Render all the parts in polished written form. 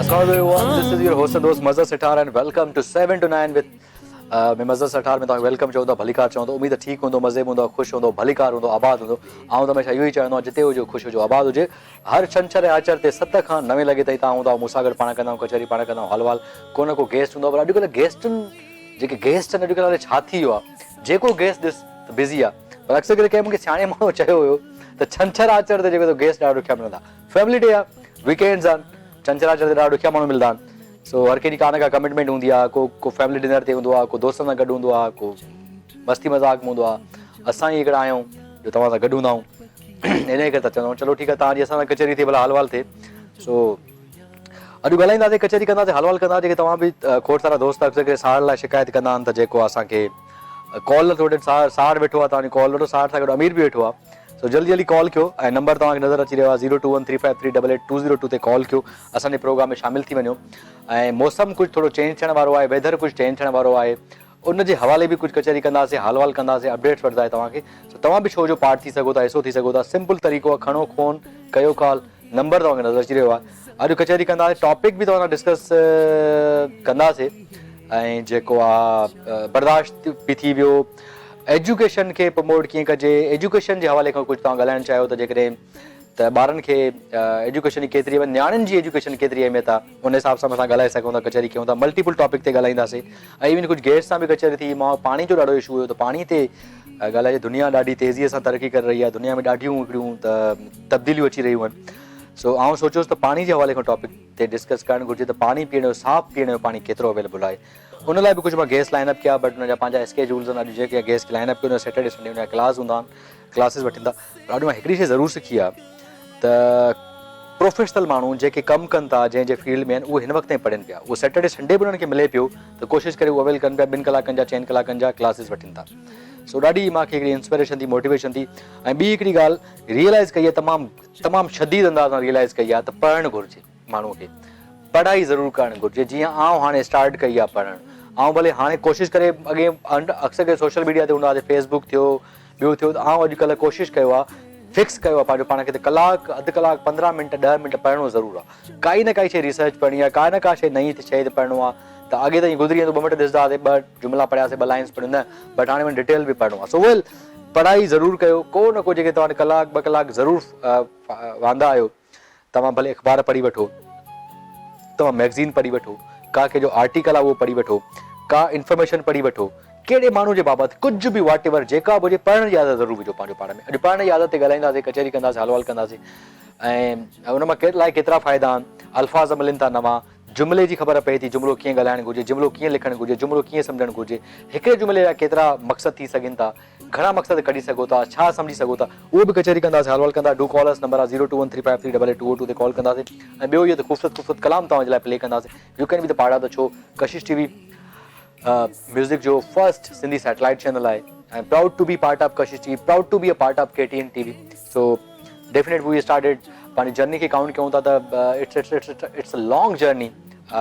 السلام everyone this is your host and دوست Mazhar Sethar and welcome to 7 to 9 with me Mazhar Sethar ۾ توهان کي welcome چئون ٿا ڀليڪار چئون ٿا اميد ٺيڪ هوندو مزي ۾ هوندو خوش هوندو ڀليڪار هوندو آباد هوندو آئون ته هميشه اهو ئي چاهيندو آهيان جتي هجو خوش هجو آباد هجي هر ڇنڇر ۽ آچر تي 7 کان 9 لڳي تائين توهان هوندا آهيو مون سان گڏ پاڻ ڪندا آهيون ڪچهري پاڻ ڪندا آهيون حال وال ڪو نه ڪو گيسٽ هوندو آهي پر اڄڪلهه گيسٽن جيڪي گيسٽ آهن اڄڪلهه الائي ڇا ٿي ويو آهي جيڪو گيسٽ ڏس ته بزي آهي پر اڪثر ڪري ڪنهن مون کي سياڻي ماڻهو چيو هيو ته ڇنڇر آچر تي جيڪو گيسٽ ڏاڍا ڏکيا ملندا فيملي ڊي آهي ويڪينڊز آهن ڇنڇر آچر تي ڏاڍا ڏکيا ماڻهو ملندا آهن سو هر ڪنهن جي ڪا نه ڪا ڪمٽمينٽ هوندي آهي ڪو ڪو فيملي ڊنر تي هوندو آهي ڪو دوستن سان گڏ هوندو آهي ڪو مستي مذاق ۾ هوندو آهي اسان ئي هڪڙا آهيون جو توهان سان گڏ هوندا آهيون انهيء ڪري ٿا چوندا چلو ٺيڪ آهي توهان جي اسان سان ڪچهري ٿئي ڀلا حال وال ٿئي سو اڄ ڳالهائينداسين ڪچهري ڪنداسين حال وال ڪنداسين جيڪي توهان به کوڙ سارا دوست اڪثر ڪري ساڙ لاء شڪايت ڪندا آهن ته جيڪو اسان کي ڪال نٿو وٺي ساڙ ويٺو آهي توهان جي ڪال وٺو ساڙ سان گڏ امير به ويٺو آهي سو جلدي جلدي ڪال ڪيو ۽ نمبر توهان کي نظر اچي رهيو آهي zero two one three five three double eight two zero two تي ڪال ڪيو اسان جي پروگرام ۾ شامل ٿي وڃو ۽ موسم ڪجهه ٿورو چينج ٿيڻ وارو آهي ويدر ڪجهه چينج ٿيڻ وارو آهي ان جي حوالي به ڪجهه ڪچهري ڪنداسين حال وال ڪنداسين اپڊيٽس وٺنداسين توهان کي سو توهان به شو جو پارٽ ٿي سگهو ٿا حصو ٿي سگهو ٿا سمپل طريقو آهي کڻو فون ڪيو ڪال نمبر توهان کي نظر اچي رهيو آهي اڄ ڪچهري ڪنداسين ٽاپڪ به توهان سان ڊسڪس ڪنداسين ۽ جيڪو آهي برداشت به ٿي ويو ايجوڪيشن کي پروموٽ ڪيئن ڪجي ايجوڪيشن جي حوالي کان ڪجهه توهان ڳالهائڻ چاهيو ته جيڪڏهن ته ٻارن کي ايجوڪيشن جي ڪيتري اهميت نياڻين جي ايجوڪيشن ڪيتري اهميت آهي ان حساب سان به اسان ڳالهائي سگهون ٿا ڪچهري ڪيون ٿا ملٽيپل ٽاپڪ تي ڳالهائينداسين ۽ ايون ڪجهه گيسٽ سان به ڪچهري ٿي مان پاڻي جو ڏاڍو اشو هيو ته پاڻي تي ڳالهائجي دنيا ڏاڍي تيزي سان ترقي ڪري رهي آهي دنيا ۾ ڏاڍيون هڪڙيون ته تبديليون اچي رهيون آهن سو آئون سوچيوس ته پاڻي جي حوالي کان ٽاپڪ تي ڊسڪس ڪرڻ گهرجي ته پاڻي پيئڻ جو صاف پيئڻ جو پاڻي ڪيترو اويليبل آهي ان لاء به ڪجهه مان گيسٽ لائن اپ ڪيا بٽ انهن جا پنهنجا اسڪيجولز آهن اڄ جيڪي گيسٽ لائن اپ ڪيو ان سيٽرڊي سنڊي ان جا ڪلاس هوندا آهن ڪلاسز وٺن ٿا پر اڄ مان هڪڙي شي ضرور سکي آهي ته پروفيشنل ماڻهو جيڪي ڪم ڪن ٿا جنهن جي فيلڊ ۾ آهن اهي هن وقت تائين پڙهن پيا اهو سيٽرڊي سنڊي به انهن کي ملي پيو ته ڪوشش ڪري اهو اويل ڪن پيا ٻن ڪلاڪن جا چئن ڪلاڪن جا ڪلاسز وٺن ٿا سو ڏاڍي مان کي هڪڙي انسپريشن ٿي موٽيويشن ٿي ۽ ٻي هڪڙي ڳالهه ريئلائز ڪئي آهي تمام تمام شديد انداز سان ريئلائز ڪئي آهي ته پڙهڻ گهرجي ماڻهو کي پڙهائي ضرور ڪرڻ گهرجي جيئن آئون هاڻي اسٽارٽ ڪئي آهي پڙهڻ آئون ڀلي هاڻي ڪوشش ڪري اڳي اڪثر ڪري سوشل ميڊيا تي هوندا هئاسي فيس بڪ ٿيو ٻيو ٿيو ته آئون اڄڪلهه ڪوشش ڪيو آهي فڪس ڪيو آهي پنهنجو پاڻ کي ته ڪلاڪ اڌ ڪلاڪ 15 منٽ 10 منٽ پڙهڻو ضرور آهي ڪائي نه ڪائي شيء ريسرچ پڙهڻي آهي ڪا نه ڪا شيء نئين شيء تي پڙهڻو آهي ته اڳي ته ائين گذري ويندو ٻه منٽ ڏسندا هئاسي ٻه جملا پڙهياسي ٻه لائنس پڙهيون نه بٽ هاڻي وڃي ڊيٽيل به پڙهڻو آهي سو ويل پڙهائي ضرور ڪيو ڪو نه ڪو جيڪي توهان ڪلاڪ ٻه ڪلاڪ ضرور واندا آهيو توهان ڀلي اخبار پڙهي وٺو، توهان مئگزين پڙهي وٺو، ڪا ڪنهن جو آرٽيڪل آهي اهو پڙهي وٺو، ڪا انفارميشن پڙهي وٺو، ڪهڙي ماڻهو جي بابت ڪجهه به واٽ ايور جيڪا به هجي پڙهڻ جي عادت ضرور وجهو پنهنجو پاڻ ۾. اڄ پڙهڻ جي عادت تي ڳالهائينداسين، ڪچهري ڪنداسين، حال احوال ڪنداسين ۽ ان مان الائي ڪيترا فائدا آهن، الفاظ ملن ٿا نوان، جملي جي خبر پئي ٿي، جملو ڪيئن ڳالهائڻ گهرجي، جملو ڪيئن لکڻ گهرجي، جملو ڪيئن سمجهڻ گهرجي، هڪڙي جملي جا ڪيترا مقصد ٿي سگهن ٿا، گهڻا مقصد ڪڍي سگهو ٿا، ڇا سمجهي سگهو ٿا، اهو به ڪچهري ڪنداسين، حال احوال ڪندا، do call us number آهي zero two one three five three double eight two O two تي ڪال ڪنداسين ۽ ٻيو اهو ته خوبصورت خوبصورت ڪلام توهان جي لاء پلي ڪنداسين، you can be the part of the show, Kashish T V music جو فرسٽ سنڌي سيٽلائيٽ چينل آهي ۽ proud to be part of Kashish T V, proud to be a part of K T N T V, so definite we started پنهنجي journey کي count ڪيون ٿا ته it's it's it's it's a long journey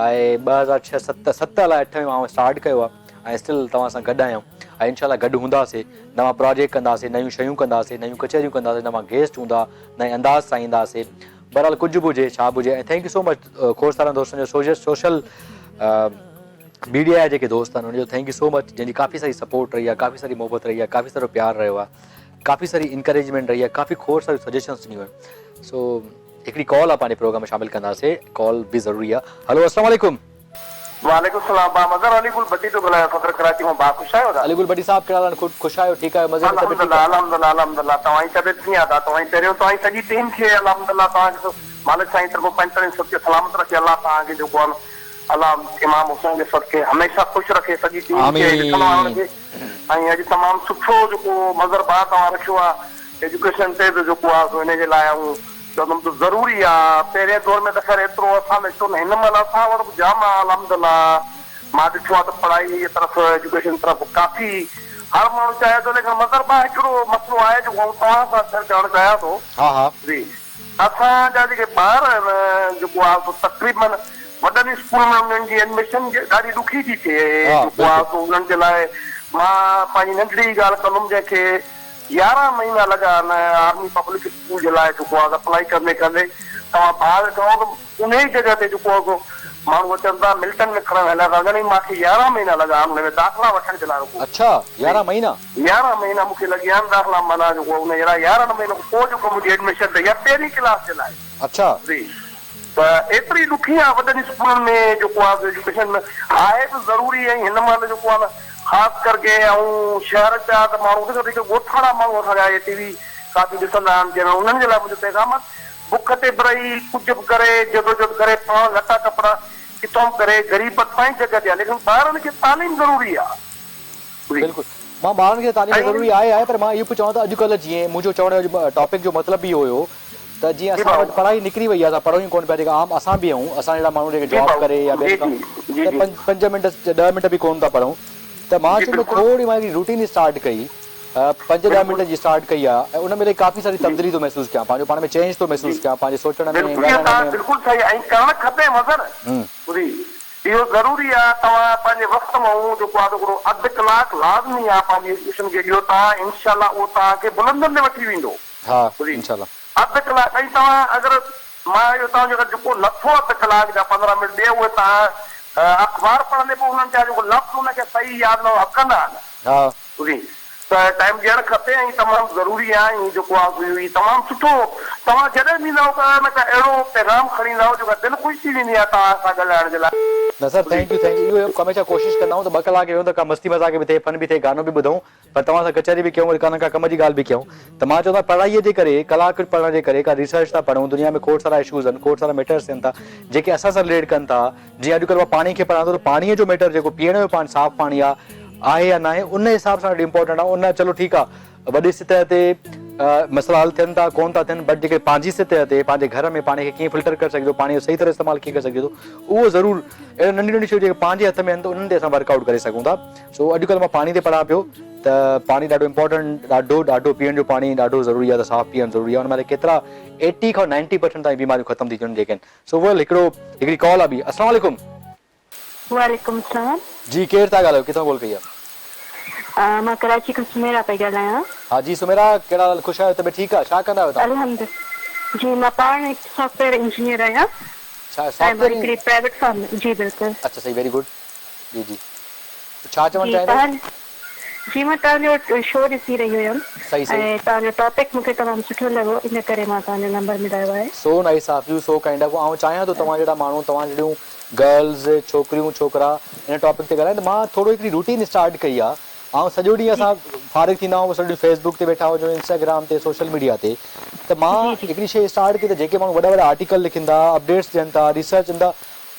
آهي 2006 7 7 الائي 8 ۾ آئون start ڪيو آهي ۽ اسٽل توهان سان گڏ آهيون ۽ انشاء الله گڏ هونداسي نوان پراجيڪٽ ڪنداسي نيون شيون ڪنداسي نيون ڪچهريون ڪنداسي نوان گيسٽ هوندا نئين انداز سان اينداسي بهرحال ڪجهه به هجي ڇا به هجي ۽ thank you so much کوڙ سارن دوستن جو سوشل ميڊيا جا جيڪي دوست آهن ان جو thank you so مچ جنهن جي ڪافي ساري سپورٽ رهي آهي ڪافي ساري محبت رهي آهي ڪافي سارو پيار رهيو آهي ڪافي ساري انڪريجمينٽ رهي آهي ڪافي کوڙ ساريون سجيشنس ڏنيون آهن سو هڪڙي ڪال آ پنهنجي پروگرام ۾ شامل ڪنداسي ڪال به ضروري آ هلو السلام عليڪم. وعليڪم السلام ڀاء مظهر علي گل ڀٽي ٿو ڳالهايان صدر ڪراچي مان ڀاء خوش آهيو ادا. علي گل ڀٽي صاحب ڪهڙا حال آهن خوش آهيو ٺيڪ آهيو مزي ۾ طبيعت ٺيڪ آهي. الحمدلله الحمدلله توهان جي طبيعت ڪيئن آهي ادا توهان جي پهريون توهان جي سڄي ٽيم کي الحمدلله توهان کي مالڪ سائين طرفون پنجتن صدقي سلامت رکي الله توهان کي جيڪو آهي الله امام حسين جي صدقي هميشه خوش رکي سڄي ٽيم کي ڏسڻ وارن کي ۽ اڄ تمام سٺو جيڪو مظهر ڀاء توهان رکيو آهي ايجوڪيشن تي به جيڪو آهي سو ان جي لاء آئون چوندم ته ضروري آ. پهرين دور ۾ ته خير ايترو اسان ۾ ڇو نه هن مهل اسان وٽ به جام آ الحمدالله مان ڏٺو آ ته پڙهائي جي طرف ايجوڪيشن طرف ڪافي هر ماڻهو چاهي ٿو ليڪن مظهر ڀاء هڪڙو مسئلو آهي جيڪو آئون توهان سان شيئر ڪرڻ چاهيان ٿو ها ها. جي اسان جا جيڪي ٻار آهن جيڪو آ سو تقريبن وڏن اسڪولن ۾ انهن جي ايڊميشن ڏاڍي ڏکي ٿي ٿئي ها جيڪو آ بلڪل. سو انهن جي لاء مان پنهنجي ننڍڙي ڳالهه ڪندم جنهن کي 11 مهينا لڳا آهن آرمي پبلڪ اسڪول جي لاء جيڪو آهي اپلائي ڪندي ڪندي توهان ڀاء کي چوان ته انهي جڳهه تي جيڪو آهي سو ماڻهو اچن ٿا ملٽن ۾ کڻڻ هليا ٿا وڃن ۽ مان کي 11 مهينا لڳا آهن ان ۾ داخلا وٺڻ جي لاء رڳو. اڇا 11 مهينا. 11 مهينا مون کي لڳي ويا آهن داخلا معنيٰ جيڪو ان جي لاء 11 مهينن کان پوء جيڪو منهنجي ايڊميشن ٿي آهي پهرين ڪلاس جي لاء. اڇا. جي ته ايتري ڏکي آهي وڏن اسڪولن ۾ جيڪو آهي سو ايجوڪيشن آهي به ضروري ۽ هن مهل جيڪو آهي نه خاص ڪرڪي ۽ شهر جا ته ماڻهو ان کان وڌيڪ ڳوٺاڻا ماڻهو اسان جا اهي ٽي وي ڪافي ڏسندا آهن جنهن ۾ انهن جي لاء منهنجو پيغام آهي بک تي به رهي ڪجهه به ڪري جدوجھد ڪري پاڻ لٽا ڪپڙا ڪٿان به ڪري غريبت پنهنجي جڳهه تي آهي ليڪن ٻارن کي تعليم ضروري آهي. بلڪل مان ٻارن کي تعليم ضروري آهي آهي پر مان اهو پيو چوان ته اڄڪلهه جيئن منهنجو چوڻ جو ٽاپڪ جو مطلب به اهو هيو ته جيئن اسان وٽ پڙهائي نڪري وئي آهي اسان پڙهون ئي ڪونه پيا جيڪا عام اسان به آهيون اسان جهڙا ماڻهو جيڪي جاب ڪري يا ٻين ڪم ته پنج منٽ 10 منٽ به ڪونه ٿا پڙهون ته مان چيو ته ٿوري مان هڪڙي روٽين اسٽارٽ ڪئي 5 10 منٽ جي اسٽارٽ ڪئي آهي ۽ ان ۾ الائي ڪافي ساري تبديلي ٿو محسوس ڪيان پنهنجو پاڻ ۾ چينج ٿو محسوس ڪيان پنهنجي سوچڻ ۾ ڳالهائڻ ۾. بلڪل صحيح ائين ڪرڻ کپي مظهر جي اهو ضروري آ توهان پنهنجي وقت مان جيڪو آ هڪڙو اڌ ڪلاڪ لازمي آ پنهنجي ايجوڪيشن کي ڏيو توهان انشاء الله اهو توهان کي بلندين تي وٺي ويندو. ها انشاء الله. اڌ ڪلاڪ ۽ توهان اگر مان اهو توهان جو اگر جيڪو لٿو اڌ ڪلاڪ جا 15 منٽ ڏي اهي توهان اخبار پڙهندي پوء انهن جا جيڪو لفظ ان کي صحيح ياد نه اڪندا آهن. ها. جي ته ٽائيم ڏيڻ کپي ۽ تمام ضروري آهي ۽ جيڪو آهي سو اهو ئي تمام سٺو توهان جڏهن به ايندا آهيو ته نه ڪا اهڙو پيغام کڻي ايندا آهيو جيڪا دل خوش ٿي ويندي آهي توهان سان ڳالهائڻ جي لاء. نه sir thank you thank you اهو هميشه ڪوشش ڪندا آهيون ته 2 ڪلاڪ ويهون ته ڪا مستي مذاق به ٿئي فن به ٿئي گانو به ٻڌون پر توهان سان ڪچهري به ڪيون وري ڪا نه ڪا ڪم جي ڳالهه به ڪيون ته مان چوندو آهيان پڙهائيء جي ڪري ڪلاڪ پڙهڻ جي ڪري ڪا ريسرچ ٿا پڙهون دنيا ۾ کوڙ سارا اشوز آهن کوڙ سارا ميٽرس ٿين ٿا جيڪي اسان سان رليٽ ڪن ٿا جيئن اڄڪلهه مان پاڻي کي پڙهان ٿو ته پاڻيء جو ميٽر جيڪو پيئڻ جو پاڻي صاف پاڻي آهي آهي يا ناهي ان حساب سان ڏاڍو امپورٽنٽ آهي ان چلو ٺيڪ آهي وڏي سطح تي مسئلا حل ٿين ٿا ڪون ٿا ٿين بٽ جيڪي پنهنجي سطح تي پنهنجي گهر ۾ پاڻي کي ڪيئن فلٽر ڪري سگهجي ٿو پاڻي جو صحيح طرح استعمال ڪيئن ڪري سگهجي ٿو اهو ضرور اهڙيون ننڍيون ننڍيون شيون جيڪي پنهنجي هٿ ۾ آهن ته انهن تي اسان ورڪ آئوٽ ڪري سگهون ٿا سو اڄڪلهه مان پاڻي تي پڙهان پيو ته پاڻي ڏاڍو امپورٽنٽ ڏاڍو ڏاڍو پيئڻ جو پاڻي ڏاڍو ضروري آهي ته صاف پيئڻ ضروري آهي ان مهل ڪيترا 80 کان 90 پرسنٽ تائين بيماريون ختم ٿي ٿيون جيڪي آهن سو ويل هڪڙو هڪڙي ڪال آ ٻي السلام عليڪم. وعليڪم السلام. جي ڪير ٿا ڳالهايو ڪٿان ڪال ڪئي آ. مان ڪراچي کان سميرا پئي ڳالهايان. ها جي سميرا ڪهڙا حال خوش آهيو طبيعت ٺيڪ آ ڇا ڪندا آهيو توهان. الحمد جي مان پاڻ هڪ سافٽ ويئر انجنيئر آهيان ڇا ۽ سافٽ مان ويئر هڪڙي پرائيويٽ فرم جي بلڪل. اڇا صحيح ويري گڊ جي جي ڇا چوڻ جي چاهيندو؟ توهان جي مان توهان جو شو ڏسي رهي هيم صحيح صحيح. ۽ توهان جو ٽاپڪ مون کي تمام سٺو لڳو ان ڪري مان توهان جو نمبر ملايو آهي. So nice of you so kind of آئون چاهيان ٿو توهان جهڙا ماڻهو توهان جهڙيون گرلز ڇوڪريون ڇوڪرا ان ٽاپڪ تي ڳالهائين ته مان ٿورو هڪڙي روٽين اسٽارٽ ڪئي آ آئون سڄو ڏينهن اسان فارغ ٿيندا آهيون سڄو ڏينهن فيس بڪ تي ويٺا هجون انسٽاگرام تي سوشل ميڊيا تي ته مان هڪڙي شي اسٽارٽ ڪئي ته جيڪي ماڻهو وڏا وڏا آرٽيڪل لکن ٿا اپڊيٽس ڏين ٿا ريسرچ ڏين ٿا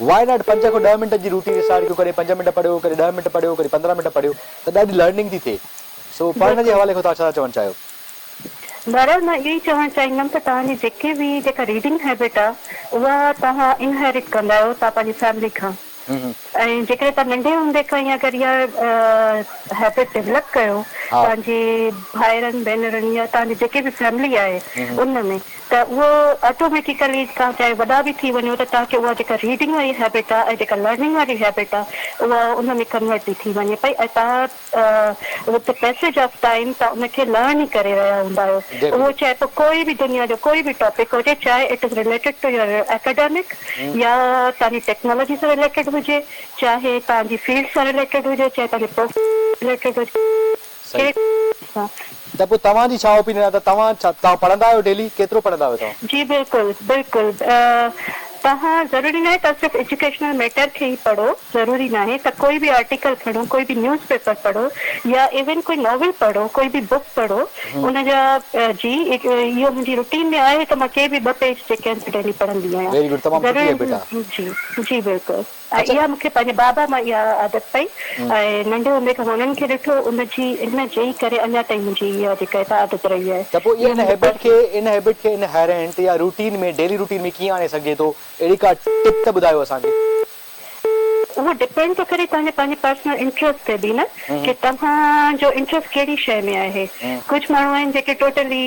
وائي not 5 کان 10 منٽن جي روٽين اسٽارٽ ڪيو ڪڏهن 5 منٽ پڙهيو ڪڏهن 10 منٽ پڙهيو ڪڏهن 15 منٽ پڙهيو ته ڏاڍي لرننگ ٿي ٿئي سو پڙهڻ جي حوالي کان توهان ڇا ٿا چوڻ چاهيو؟ بهرحال مان اهو ئي چوڻ چاهيندم ته توهان جي جيڪي به جيڪا ريڊنگ هيبٽ آ اها توهان انهيرٽ ڪندا آهيو توهان پنهنجي فيملي کان ۽ جيڪڏهن توهان ننڍي هوندي کان ئي اگر اها هيبٽ ڊولپ ڪيو توهان جي ڀائرن ڀينرن يا توهان جي جيڪي به فيملي آهي ان ۾ ته اهو آٽوميٽيڪلي توهان چاهي وڏا به ٿي وڃو ته توهان کي اها جيڪا ريڊنگ واري هيبٽ آهي ۽ جيڪا لرننگ واري هيبٽ آهي اها ان ۾ ڪنورٽ ٿي ٿي وڃي پئي ۽ توهان وٿ پيسيج آف ٽائيم توهان ان کي لرن ئي ڪري رهيا هوندا آهيو اهو چاهي پوء ڪوئي به دنيا جو ڪوئي به ٽاپڪ هجي چاهي it is related to your academic يا توهان جي ٽيڪنالاجي سان رليٽيڊ هجي چاهي توهان جي فيلڊ سان رليٽيڊ هجي چاهي توهان جي پروفيشن سان رليٽيڊ هجي. صحيح ته پوء توهان جي ڇا اوپينين آهي ته توهان ڇا توهان پڙهندا آهيو ڊيلي ڪيترو پڙهندا آهيو توهان؟ جي بلڪل بلڪل توهان ضروري ناهي ته صرف ايجوڪيشنل ميٽر کي ئي پڙهو ضروري ناهي ته ڪوئي به آرٽيڪل کڻو ڪوئي به نيوز پيپر پڙهو يا ايون ڪوئي ناول پڙهو ڪوئي به بڪ پڙهو ان جا جي اهو منهنجي روٽين ۾ آهي ته مان ڪي به ٻه پيج جيڪي آهن سي ڊيلي پڙهندي آهيان ويري گڊ تمام سٺي هيبٽ آهي. جي جي بلڪل. ۽ اها مون کي پنهنجي بابا مان اها عادت پئي ۽ ننڍي هوندي کان انهن کي ڏٺو ان جي ان جي ئي ڪري اڃا تائين منهنجي اها جيڪا هڪ عادت رهي آهي. ته پوء اها ان هيبٽ کي ان هيبٽ کي انهيرنٽ يا روٽين ۾ ڊيلي روٽين ۾ ڪيئن آڻي سگهجي ٿو اهڙي ڪا ٽپ ته ٻڌايو اسان کي. اهو ڊپينڊ ٿو ڪري توهان جي پنهنجي پرسنل انٽريسٽ تي به نه ڪي توهان جو انٽريسٽ ڪهڙي شيء ۾ آهي. ڪجهه ماڻهو آهن جيڪي ٽوٽلي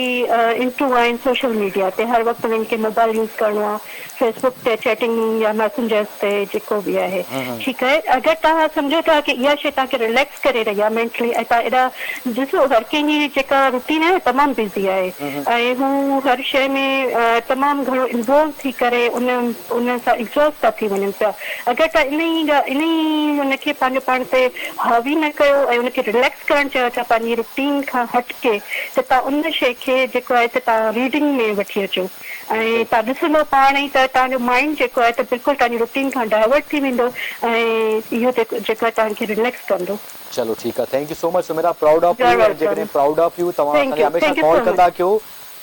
انٽو آهن سوشل ميڊيا تي هر وقت انهن کي موبائل يوز ڪرڻو آهي فيس بڪ تي چيٽنگ يا ميسنجرز تي جيڪو به آهي ٺيڪ آهي اگر توهان سمجهو ٿا ڪي اها شيء توهان کي رليڪس ڪري رهي آهي مينٽلي ۽ توهان ايڏا ڏسو هر ڪنهن جي جيڪا روٽين آهي تمام بزي آهي ۽ هو هر شيء ۾ تمام گهڻو انوالو ٿي ڪري ان ان سان ايگزاسٽ ٿا ٿي وڃن پيا اگر توهان انهي انهي ان کي پنهنجو پاڻ تي حاوي نه ڪيو ۽ ان کي رليڪس ڪرڻ چاهيو ٿا پنهنجي روٽين کان هٽ ڪي ته توهان ان شيء کي جيڪو آهي ته توهان ريڊنگ ۾ وٺي اچو ۽ توهان ڏسندو پاڻ ئي ته توهان جو مائنڊ جيڪو آهي ته بلڪل توهان جي روٽين کان ڊائيورٽ ٿي ويندو ۽ اهو جيڪو آهي توهان کي رليڪس ڪندو. چلو ٺيڪ آ thank you so much Sumaira proud of you you are ۽ welcome جيڪڏهن پرائوڊ آف يو توهان thank اسان کي يو هميشه thank you call سو ڪندا مچ ڪيو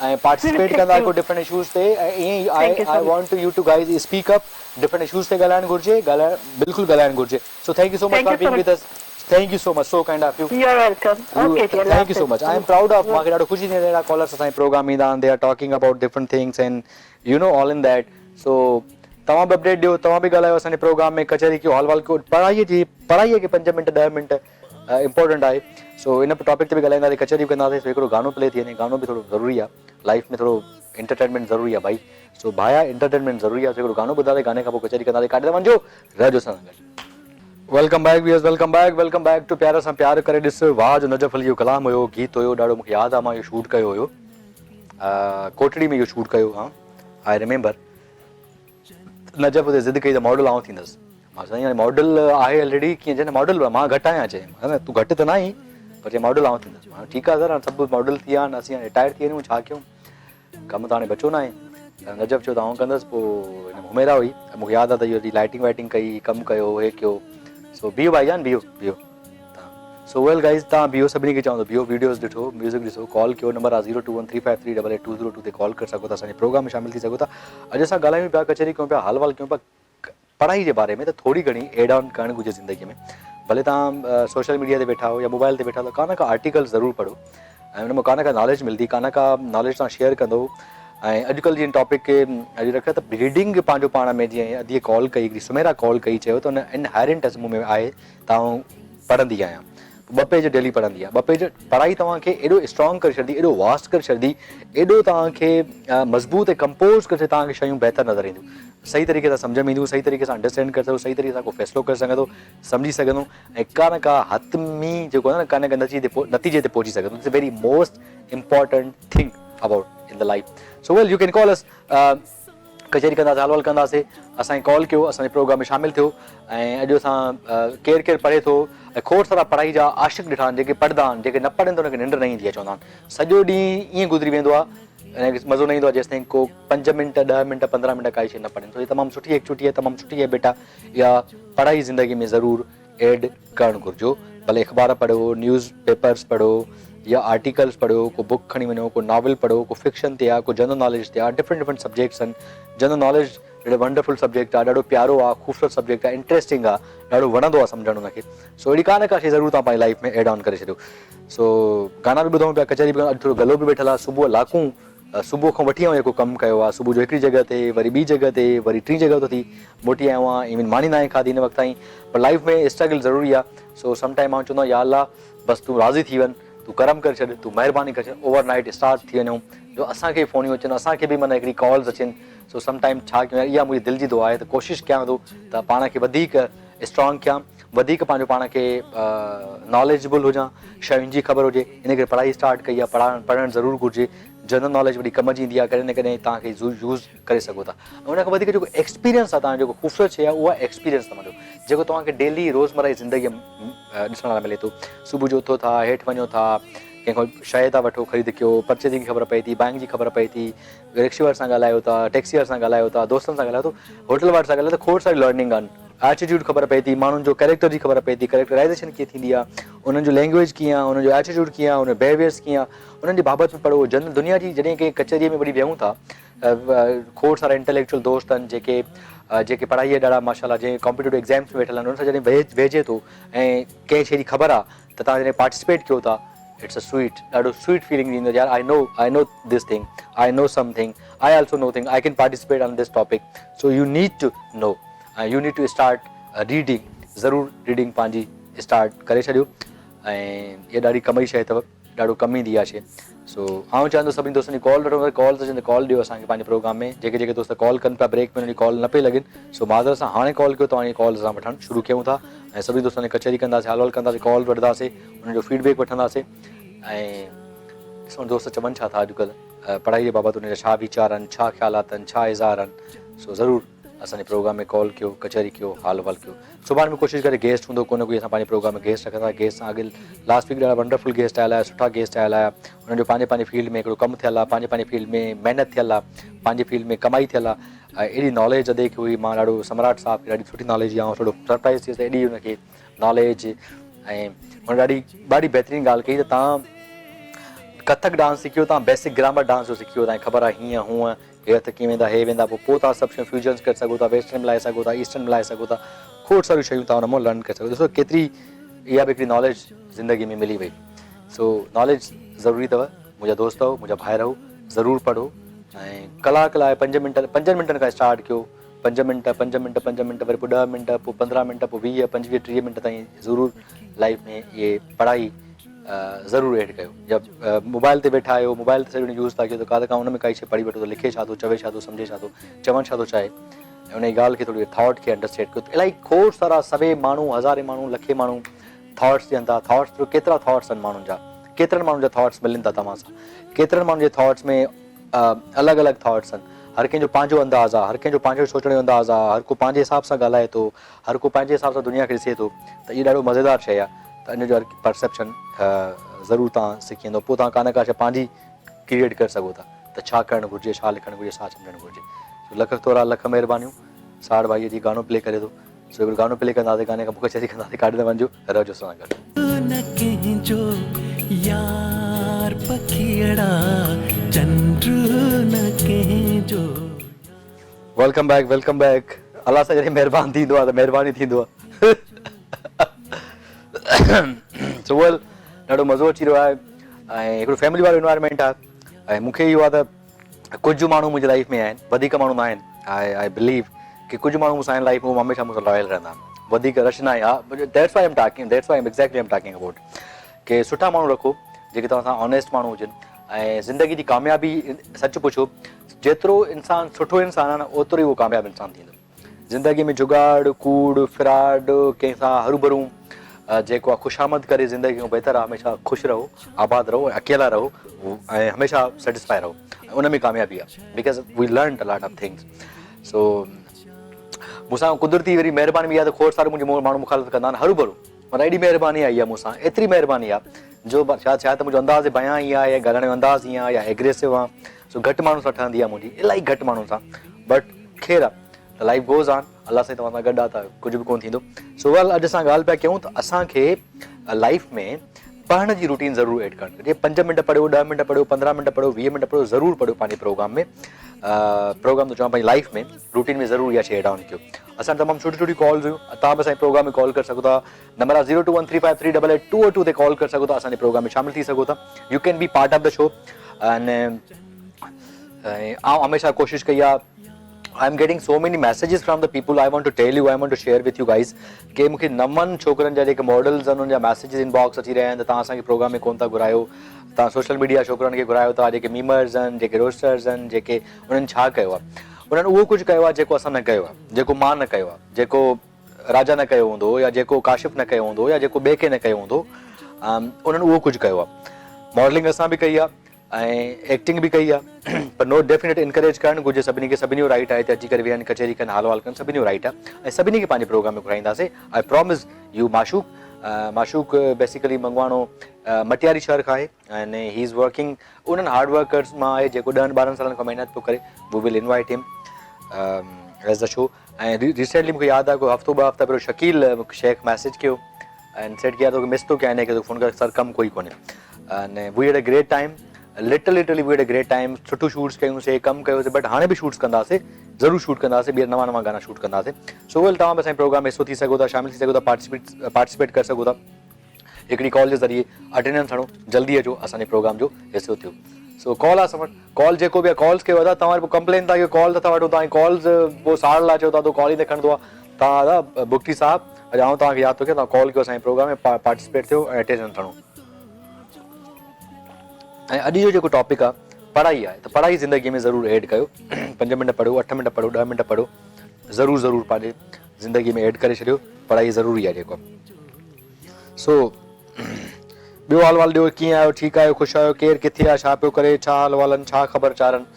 ۽ پارٽيسپيٽ thank ڪندا يو ڪيو ڊفرنٽ اشوز تي ۽ ائين ئي I thank you I so much want to you to guys speak up different issues تي ڳالهائڻ گهرجي ڳالهائڻ بلڪل ڳالهائڻ گهرجي so thank you so much thank for you so being much with us thank you so much so kind of you you are welcome you okay جي الله thank you so Hafiz much I am proud of مان کي ڏاڍو خوشي ٿيندي آهي اهڙا Charlus اسان جي پروگرام ايندا آهن they are talking about different things and you know all in that so توهان به اپڊيٽ ڏيو توهان به ڳالهايو اسان جي پروگرام ۾ ڪچهري ڪيو حال وال ڪيو پڙهائي جي پڙهائي کي پنج منٽ ڏهه منٽ امپورٽنٽ آهي سو ان ٽاپڪ تي به ڳالهائينداسين ڪچهري به ڪنداسين سو هڪڙو گانو پلي ٿي وڃي گانو به ٿورو ضروري آهي لائف ۾ ٿورو انٽرٽينمينٽ ضروري آهي ڀائي سو ڀايا انٽرٽينمينٽ ضروري آهي سو هڪڙو گانو ٻڌنداسين گاني کان پوء ڪچهري ڪنداسين ڪاڏي ٿا وڃجو رهجو اسان سان گڏ. Welcome back viewers welcome back welcome back to پيار سان پيار ڪري ڏس واهه جو نجف علي جو ڪلام هيو گيت هيو ڏاڍو مونکي ياد آ مان اهو شوٽ ڪيو هيو ڪوٽڙي ۾ اهو شوٽ ڪيو هان I remember Najaf اتي ضد ڪئي ته ماڊل آئون ٿيندس مان سائين هاڻي ماڊل آهي الريڊي ڪيئن چئي نه ماڊل مان گهٽ آهيان چئي نه تون گهٽ ته نه آهين پر چئي ماڊل آئون ٿيندس مان ٺيڪ آهي سر هاڻي سڀ ماڊل ٿي ويا آهن اسين هاڻي رٽائر ٿي وڃون ڇا ڪيون ڪم ته هاڻي بچو نه آهي ته نجف چيو ته آئون ڪندس پوء هن حميرا هئي مونکي ياد آهي ته اهو لائٽنگ وائٽنگ ڪئي ڪم ڪيو هي ڪيو سو بيهو ڀائي جان بيهو بيهو سو ويل گائز تان بيهو سڀني کي چوان ٿو بيهو ويڊيوز ڏٺو ميوزڪ ڏسو ڪال ڪيو نمبر آ zero two one three five three double eight two zero two تي ڪال ڪري سگهو ٿا اسان جي پروگرام ۾ شامل ٿي سگهو ٿا اڄ اسان ڳالهايون پيا ڪچهري ڪيون پيا حال وال ڪيون پيا پڙهائي جي باري ۾ ته ٿوري گهڻي ايڊ آن ڪرڻ گهرجي زندگي ۾ ڀلي تان سوشل ميڊيا تي ويٺا آهيو يا موبائل تي ويٺا آهيو ته ڪا نه ڪا آرٽيڪل ضرور پڙهو ۽ ان مان ڪا نه ڪا ناليج ملندي ڪا نه ڪا ناليج تان شيئر ڪندو ۽ اڄڪلهه جي ٽاپڪ کي اڄ رکيو ته ريڊنگ پنهنجو پاڻ ۾ جيئن ادي ڪال ڪئي هڪڙي سميرا ڪال ڪئي چيو ته ان انهيرنٽ مون ۾ آهي ته آئون پڙهندي آهيان ٻه پيج ڊيلي پڙهندي آهيان ٻه پيج پڙهائي توهان کي ايڏو اسٽرانگ ڪري ڇڏندي ايڏو واسٽ ڪري ڇڏندي ايڏو توهان کي مضبوط ۽ ڪمپوز ڪري ڇڏندي توهان کي شيون بهتر نظر اينديون صحيح طريقي سان سمجهه ۾ اينديون صحيح طريقي سان انڊرسٽينڊ ڪري سگهو صحيح طريقي سان ڪو فيصلو ڪري سگهندو سمجهي سگهندو ۽ ڪا نه ڪا حتمي جيڪو آهي نه ڪا نه ڪا نتيجي تي نتيجي تي پهچي سگهندو it's very most important thing about in the life so well you can call us ڪچهري ڪنداسين حال وال ڪنداسين اسان کي ڪال ڪيو اسان جي پروگرام ۾ شامل ٿيو ۽ اڄ اسان ڪير ڪير پڙهي ٿو ۽ کوڙ سارا پڙهائي جا عاشق ڏٺا آهن جيڪي پڙهندا آهن جيڪي نه پڙهن ته انهن کي ننڊ نه ايندي آهي چوندا آهن سڄو ڏينهن ائين گذري ويندو آهي انهن کي مزو نه ايندو آهي جيستائين ڪو پنج منٽ ڏهه منٽ پندرهن منٽ ڪائي شيء نه پڙهن سو هي تمام سٺي ايڪچوٽي آهي تمام سٺي هيبٽ آهي اها پڙهائي زندگي ۾ ضرور ايڊ ڪرڻ گهرجو ڀلي اخبار پڙهو نيوز پيپرز پڙهو يا آرٽيڪلز پڙهو ڪو بڪ کڻي وڃو ڪو ناول پڙهو ڪو فڪشن تي آ ڪو جنرل ناليج تي آ ڊفرنٽ ڊفرنٽ سبجيڪٽس آهن جنرل ناليج ڏاڍو ونڊرفل سبجيڪٽ آ ڏاڍو پيارو آ خوبصورت سبجيڪٽ آ انٽريسٽنگ آ ڏاڍو وڻندو آ سمجهڻ ان کي سو اهڙي ڪا نه ڪا شي ضرور توهان پنهنجي لائف ۾ ايڊ آن ڪري ڇڏيو سو گانا به ٻڌون پيا ڪچهري به اڄ ٿورو گلو به ويٺل آ صبح لاڪون صبح کان وٺي آئون جيڪو ڪم ڪيو آ صبح جو هڪڙي جڳهه تي وري ٻي جڳهه تي وري ٽين جڳهه تي ٿي موٽي آيو آهيان ايون ماني ناهي کاڌي هن وقت تائين پر لائيف ۾ اسٽرگل ضروري آ سو سم ٽائيم آئون چوندو آهيان يا الله بس تون راضي ٿي وڃ تون ڪرم ڪري ڇڏ تون مهرباني ڪري ڇڏ اوور نائيٽ اسٽار ٿي وڃون جو اسان کي به فونيون اچن اسان کي به معنيٰ هڪڙي ڪالز اچن سو سم ٽائيم ڇا ڪيون يار اها منهنجي دل جي دعا آهي ته ڪوشش ڪيان ٿو ته پاڻ کي وڌيڪ اسٽرانگ ڪيان وڌيڪ پنهنجو پاڻ کي ناليجبل هجان شين جي خبر هجي ان ڪري پڙهائي اسٽارٽ ڪئي آهي پڙهڻ پڙهڻ ضرور گهرجي جنرل ناليج وڏي ڪم جي ايندي آهي ڪڏهن نه ڪڏهن توهان کي يوز ڪري سگهو ٿا ۽ ان کان وڌيڪ جيڪو ايڪسپيرينس آهي توهان جو جيڪو خوبصورت شيء آهي اها ايڪسپيرينس توهان جو جيڪو توهان کي ڊيلي روزمره جي زندگي ۾ ڏسڻ لاء ملي ٿو صبح جو اٿو ٿا هيٺ وڃو ٿا ڪنهن کان شيء ٿا وٺو خريد ڪيو پرچيزنگ جي خبر پئي ٿي بائنگ جي خبر پئي ٿي رڪشي واري سان ڳالهايو ٿا ٽيڪسي واري سان ڳالهايو ٿا دوستن سان ڳالهايو ٿو هوٽل واري سان ڳالهايو ٿا کوڙ ساري لرننگ آهن ايٽيٽيوڊ خبر پئي ٿي ماڻهن جو ڪيريڪٽر جي خبر پئي ٿي ڪيريڪٽرائيزيشن ڪيئن ٿيندي آهي انهن جو لينگويج ڪيئن آهي انهن جو ايٽيٽيوڊ ڪيئن آهي انهن جو بيهيويئرس ڪيئن آهي انهن جي بابت ۾ پڙهو جن دنيا جي جڏهن ڪنهن ڪچهريء ۾ وڃي ويهون ٿا کوڙ سارا انٽليڪچوئل دوست آهن جيڪي جيڪي پڙهائيء جا ڏاڍا ماشاء الله جنهن ڪامپيٽيٽو ايگزامس ۾ ويٺل آهن انهن سان جڏهن ويهجي ٿو ۽ ڪنهن شيء جي خبر آهي ته توهان جڏهن پارٽيسپيٽ ڪيو ٿا it's a sweet ڏاڍو سوئيٽ فيلنگ ايندو يار I know I know this thing I know something I also know thing I can participate on this topic so you need to know ۽ you need to start reading. ضرور reading پنهنجي start ڪري ڇڏيو ۽ اها ڏاڍي ڪم جي شيء اٿو ڏاڍو ڪم ايندي اها شيء سو آئون چاهيان ٿو سڀني دوستن جي ڪال وٺون ڪالز اچن ته ڪال ڏيو اسان کي پنهنجي پروگرام ۾ جيڪي جيڪي دوست ڪال ڪن پيا بريڪ ۾ انهن جي ڪال نه پئي لڳين سو معذرت سان هاڻي ڪال ڪيو توهان جي ڪالز اسان وٺڻ شروع ڪيون ٿا ۽ سڀني دوستن سان ڪچهري ڪنداسين حال احوال ڪنداسين ڪال وٺنداسين انهن جو فيڊ بيڪ وٺنداسين ۽ ڏسون دوست چون ڇا ٿا اڄڪلهه پڙهائي جي بابت انهن جا ڇا ويچار آهن ڇا خيالات آهن ڇا اظهار آهن سو ضرور اسان جي پروگرام ۾ ڪال ڪيو ڪچهري ڪيو حال احوال ڪيو سڀاڻي به ڪوشش ڪري گيسٽ هوندو ڪونه ڪوئي اسان پنهنجي پروگرام ۾ گيسٽ رکندا گيسٽ سان اڳ لاسٽ ويڪ ڏاڍا ونڊرفل گيسٽ آيل آيا سٺا گيسٽ آيل آيا انهن جو پنهنجي پنهنجي فيلڊ ۾ هڪڙو ڪم ٿيل آهي پنهنجي پنهنجي فيلڊ ۾ محنت ٿيل آهي پنهنجي فيلڊ ۾ ڪمائي ٿيل آهي ۽ ايڏي ناليج ادي کي هئي مان ڏاڍو سمراٽ صاحب کي ڏاڍي سٺي ناليج هئي آئون ٿورو سرپرائز ٿي ويس ته ايڏي هن کي ناليج ۽ هن ڏاڍي ڏاڍي بهترين ڳالهه ڪئي ته تان ڪٿڪ ڊانس سکيو تان بيسڪ گرامر ڊانس جو سکيو تان خبر آهي هيئن هونئن هي هٿ ڪيئن ويندا، هي ويندا، پوء پوء توهان سڀ شيون فيوجنز ڪري سگهو ٿا، ويسٽرن ملائي سگهو ٿا، ايسٽرن ملائي سگهو ٿا، کوڙ ساريون شيون توهان ان مان لرن ڪري سگهو ٿا. ڏسو ڪيتري اها به هڪڙي ناليج زندگي ۾ ملي وئي. سو ناليج ضروري اٿو منهنجا دوستؤ، منهنجا ڀائرؤ، ضرور پڙهو ۽ ڪلاڪ لاء پنج منٽ، پنجن منٽن کان اسٽارٽ ڪيو، پنج منٽ، پنج منٽ، پنج منٽ، وري پوء ڏهه منٽ، پوء 15 منٽ، پوء 20، 25، 30 منٽ تائين ضرور لائيف ۾ اهي پڙهائي ضرور ايڊ ڪيو يا موبائل تي ويٺا آهيو موبائل تي سڄو ڏينهن يوز ٿا ڪيو ته ڪا ته ڪا ان ۾ ڪائي شيء پڙهي وٺو ته لکي ڇا ٿو چوي ڇا ٿو سمجهي ڇا ٿو چوڻ ڇا ٿو چاهي ۽ ان جي ڳالهه کي ٿوري ٿاٽ کي انڊرسٽينڊ ڪيو ته الاهي کوڙ سارا سوين ماڻهو هزارين ماڻهو لکين ماڻهو ٿاٽس ڏين ٿا ٿاٽس ٿرو ڪيترا ٿاٽس آهن ماڻهن جا ڪيترن ماڻهن جا ٿاٽس ملن ٿا توهان سان ڪيترن ماڻهن جي ٿاٽس ۾ الڳ الڳ ٿاٽس آهن هر ڪنهن جو پنهنجو انداز آهي هر ڪنهن جو پنهنجو سوچڻ جو انداز آهي هر ڪو پنهنجي حساب سان ڳالهائي ٿو هر ڪو پنهنجي حساب سان دنيا کي ڏسي ٿو ته اهو ڏاڍو مزيدار شيء آهي ته ان جو پرسيپشن ضرور توهان سکي ويندو پوء توهان ڪا نه ڪا شيء پنهنجي ڪريئيٽ ڪري سگهو ٿا ته ڇا ڪرڻ گهرجي ڇا لکڻ گهرجي ڇا سمجهڻ گهرجي سو لک ٿورا لک مهربانيون ساڙ ڀائي جي گانو پلي ڪري ٿو سو هڪڙو گانو پلي ڪنداسين گاني کان پوء ڪچهري ڪنداسين ڪاڏي نه وڃجو رهجو اسان سان گڏ. نه ڪنهن جو يار پکيئڙا چنڊ نه ڪنهن جو. Welcome back welcome back الله سان جڏهن مهربان ٿيندو آهي ته مهرباني ٿيندو آهي. سو ويل ڏاڍو مزو اچي رهيو آهي ۽ هڪڙو فيملي وارو انوائرمينٽ آهي ۽ مون کي اهو آهي ته ڪجهه ماڻهو منهنجي لائف ۾ آهن وڌيڪ ماڻهو نه آهن آء I believe ڪي ڪجهه ماڻهو مون سان آهن لائف ۾ اهي هميشه مون سان لائل رهندا وڌيڪ رش نه آهي ها that's why am talking that's why am exactly am talking about ڪي سٺا ماڻهو رکو جيڪي توهان سان آنيسٽ ماڻهو هجن ۽ زندگي جي ڪاميابي سچ پڇو جيترو انسان سٺو انسان آهي نه اوترو ئي اهو ڪامياب انسان ٿيندو زندگي ۾ جڳاڙ، ڪوڙ، فراڊ، ڪنهن سان هروڀرو جيڪو آ خوشامد ڪري زندگي کان بهتر آ هميشه خوش رهو، آباد رهو ۽ اڪيلا رهو ۽ هميشه سيٽسفائي رهو ۽ ان ۾ ڪاميابي آ because we learned a lot of things so مون سان قدرتي وري مهرباني به اها ته کوڙ سارو منهنجي ماڻهو مخالفت ڪندا آهن هروڀرو معنيٰ ايڏي مهرباني آ اها مون سان ايتري مهرباني آ جو شايد شايد ته منهنجو انداز بيان ائين آ يا ڳالهائڻ جو انداز ائين آ يا ايگريسو آ سو گهٽ ماڻهن سان ٺهندي آ منهنجي الاهي گهٽ ماڻهن سان بٽ خير آ ته لائيف گوز آن الله سائين توهان سان گڏ آ ته ڪجهه به ڪونه ٿيندو سو ويل اڄ اسان ڳالهه پيا ڪيون ته اسان کي لائيف ۾ پڙهڻ جي روٽين ضرور ايڊ ڪرڻ گهرجي 5 منٽ پڙهيو 10 منٽ پڙهيو 15 منٽ پڙهيو 20 منٽ پڙهيو ضرور پڙهيو پنهنجي پروگرام ۾ پروگرام ته چوان پنهنجي لائيف ۾ روٽين ۾ ضرور اها شي ايڊ آن ڪيو اسان تمام سٺي سٺي ڪالز هيون توهان به اسان جي پروگرام ۾ ڪال ڪري سگهو ٿا نمبر آ zero two one three five three double eight two two تي ڪال ڪري سگهو ٿا اسان جي پروگرام ۾ شامل ٿي سگهو ٿا you can be part of the show ۽ آئون هميشه ڪوشش ڪئي آ I am getting so many messages from the people I want to tell you I want to share with you guys ڪي مونکي نون ڇوڪرن جا جيڪي ماڊلز آهن انهن جا ميسيجز ان باڪس اچي رهيا آهن ته توهان اسان کي پروگرام ۾ ڪون ٿا گهرايو توهان سوشل ميڊيا ڇوڪرن کي گهرايو ٿا جيڪي ميمرز آهن جيڪي روسٽرز آهن جيڪي انهن ڇا ڪيو آهي انهن اهو ڪجهه ڪيو آهي جيڪو اسان نه ڪيو آهي جيڪو مان نه ڪيو آهي جيڪو راجا نه ڪيو هوندو يا جيڪو ڪاشف نه ڪيو هوندو يا جيڪو ٻئي ڪنهن نه ڪيو هوندو انهن اهو ڪجهه ڪيو آهي ماڊلنگ اسان به ڪئي آهي ۽ ايڪٽنگ به ڪئي آهي پر نو ڊيفينيٽ انڪريج ڪرڻ گهرجي سڀني کي سڀني جو رائيٽ آهي ته اچي ڪري ويهن ڪچهري ڪن حال وحال ڪن سڀني جو رائيٽ آهي ۽ سڀني کي پنهنجي programme ۾ گهرائينداسين I promise you Mashooq Mashooq basically Mangwano Matiari شهر کان آهي ۽ هي از ورڪنگ انهن هارڊ ورڪرز مان آهي جيڪو ڏهن ٻارهن سالن کان محنت پيو ڪري we will invite هم ايز the show ۽ recently مونکي ياد آهي ڪو هفتو ٻه هفتا پهريون شڪيل شيخ ميسيج ڪيو ۽ سيڊ ڪي يار توکي مس ٿو ڪيان هن کي فون ڪر سر ڪم ڪوئي ڪونهي ۽ we had a great time little literally we had a great time سٺو شوٽس ڪيون سي ڪم ڪيو سي بٽ هاڻي به شوٽس ڪنداسي ضرور شوٽ ڪنداسي ٻيهر نوان نوان گانا شوٽ ڪنداسي سو ويل توهان به اسان جي پروگرام ۾ حصو ٿي سگهو ٿا شامل ٿي سگهو ٿا پارٽيسپيٽ پارٽيسپيٽ ڪري سگهو ٿا هڪڙي ڪال جي ذريعي اٽينڊنس هڻو جلدي اچو اسان جي پروگرام جو حصو ٿيو سو ڪال آ اسان وٽ ڪال جيڪو به آ ڪالز ڪيو ادا توهان پوء ڪمپلين ٿا ڪيو ڪال نٿا وٺو توهان ڪالز پوء ساڙ لاء چئو ٿا ته ڪال ئي نه کڻندو آ توهان ادا بگٽي صاحب اڄ آئون توهان کي ياد ٿو ڪيان توهان ڪال ڪيو اسان جي پروگرام ۾ پارٽيسپيٽ ٿيو ۽ اٽينڊنس کڻو. ۽ اڄ جو جيڪو ٽاپڪ آ پڙهائي آهي ته پڙهائي زندگي ۾ ضرور ايڊ ڪيو پنج منٽ پڙهو اٺ منٽ پڙهو ڏهه منٽ پڙهو ضرور ضرور پنهنجي زندگي ۾ ايڊ ڪري ڇڏيو پڙهائي ضروري آهي جيڪو سو ٻيو حال وال ڏيو ڪيئن آهيو ٺيڪ آهيو خوش آهيو ڪير ڪٿي آهي ڇا پيو ڪري ڇا حال وال آهن ڇا خبر چارن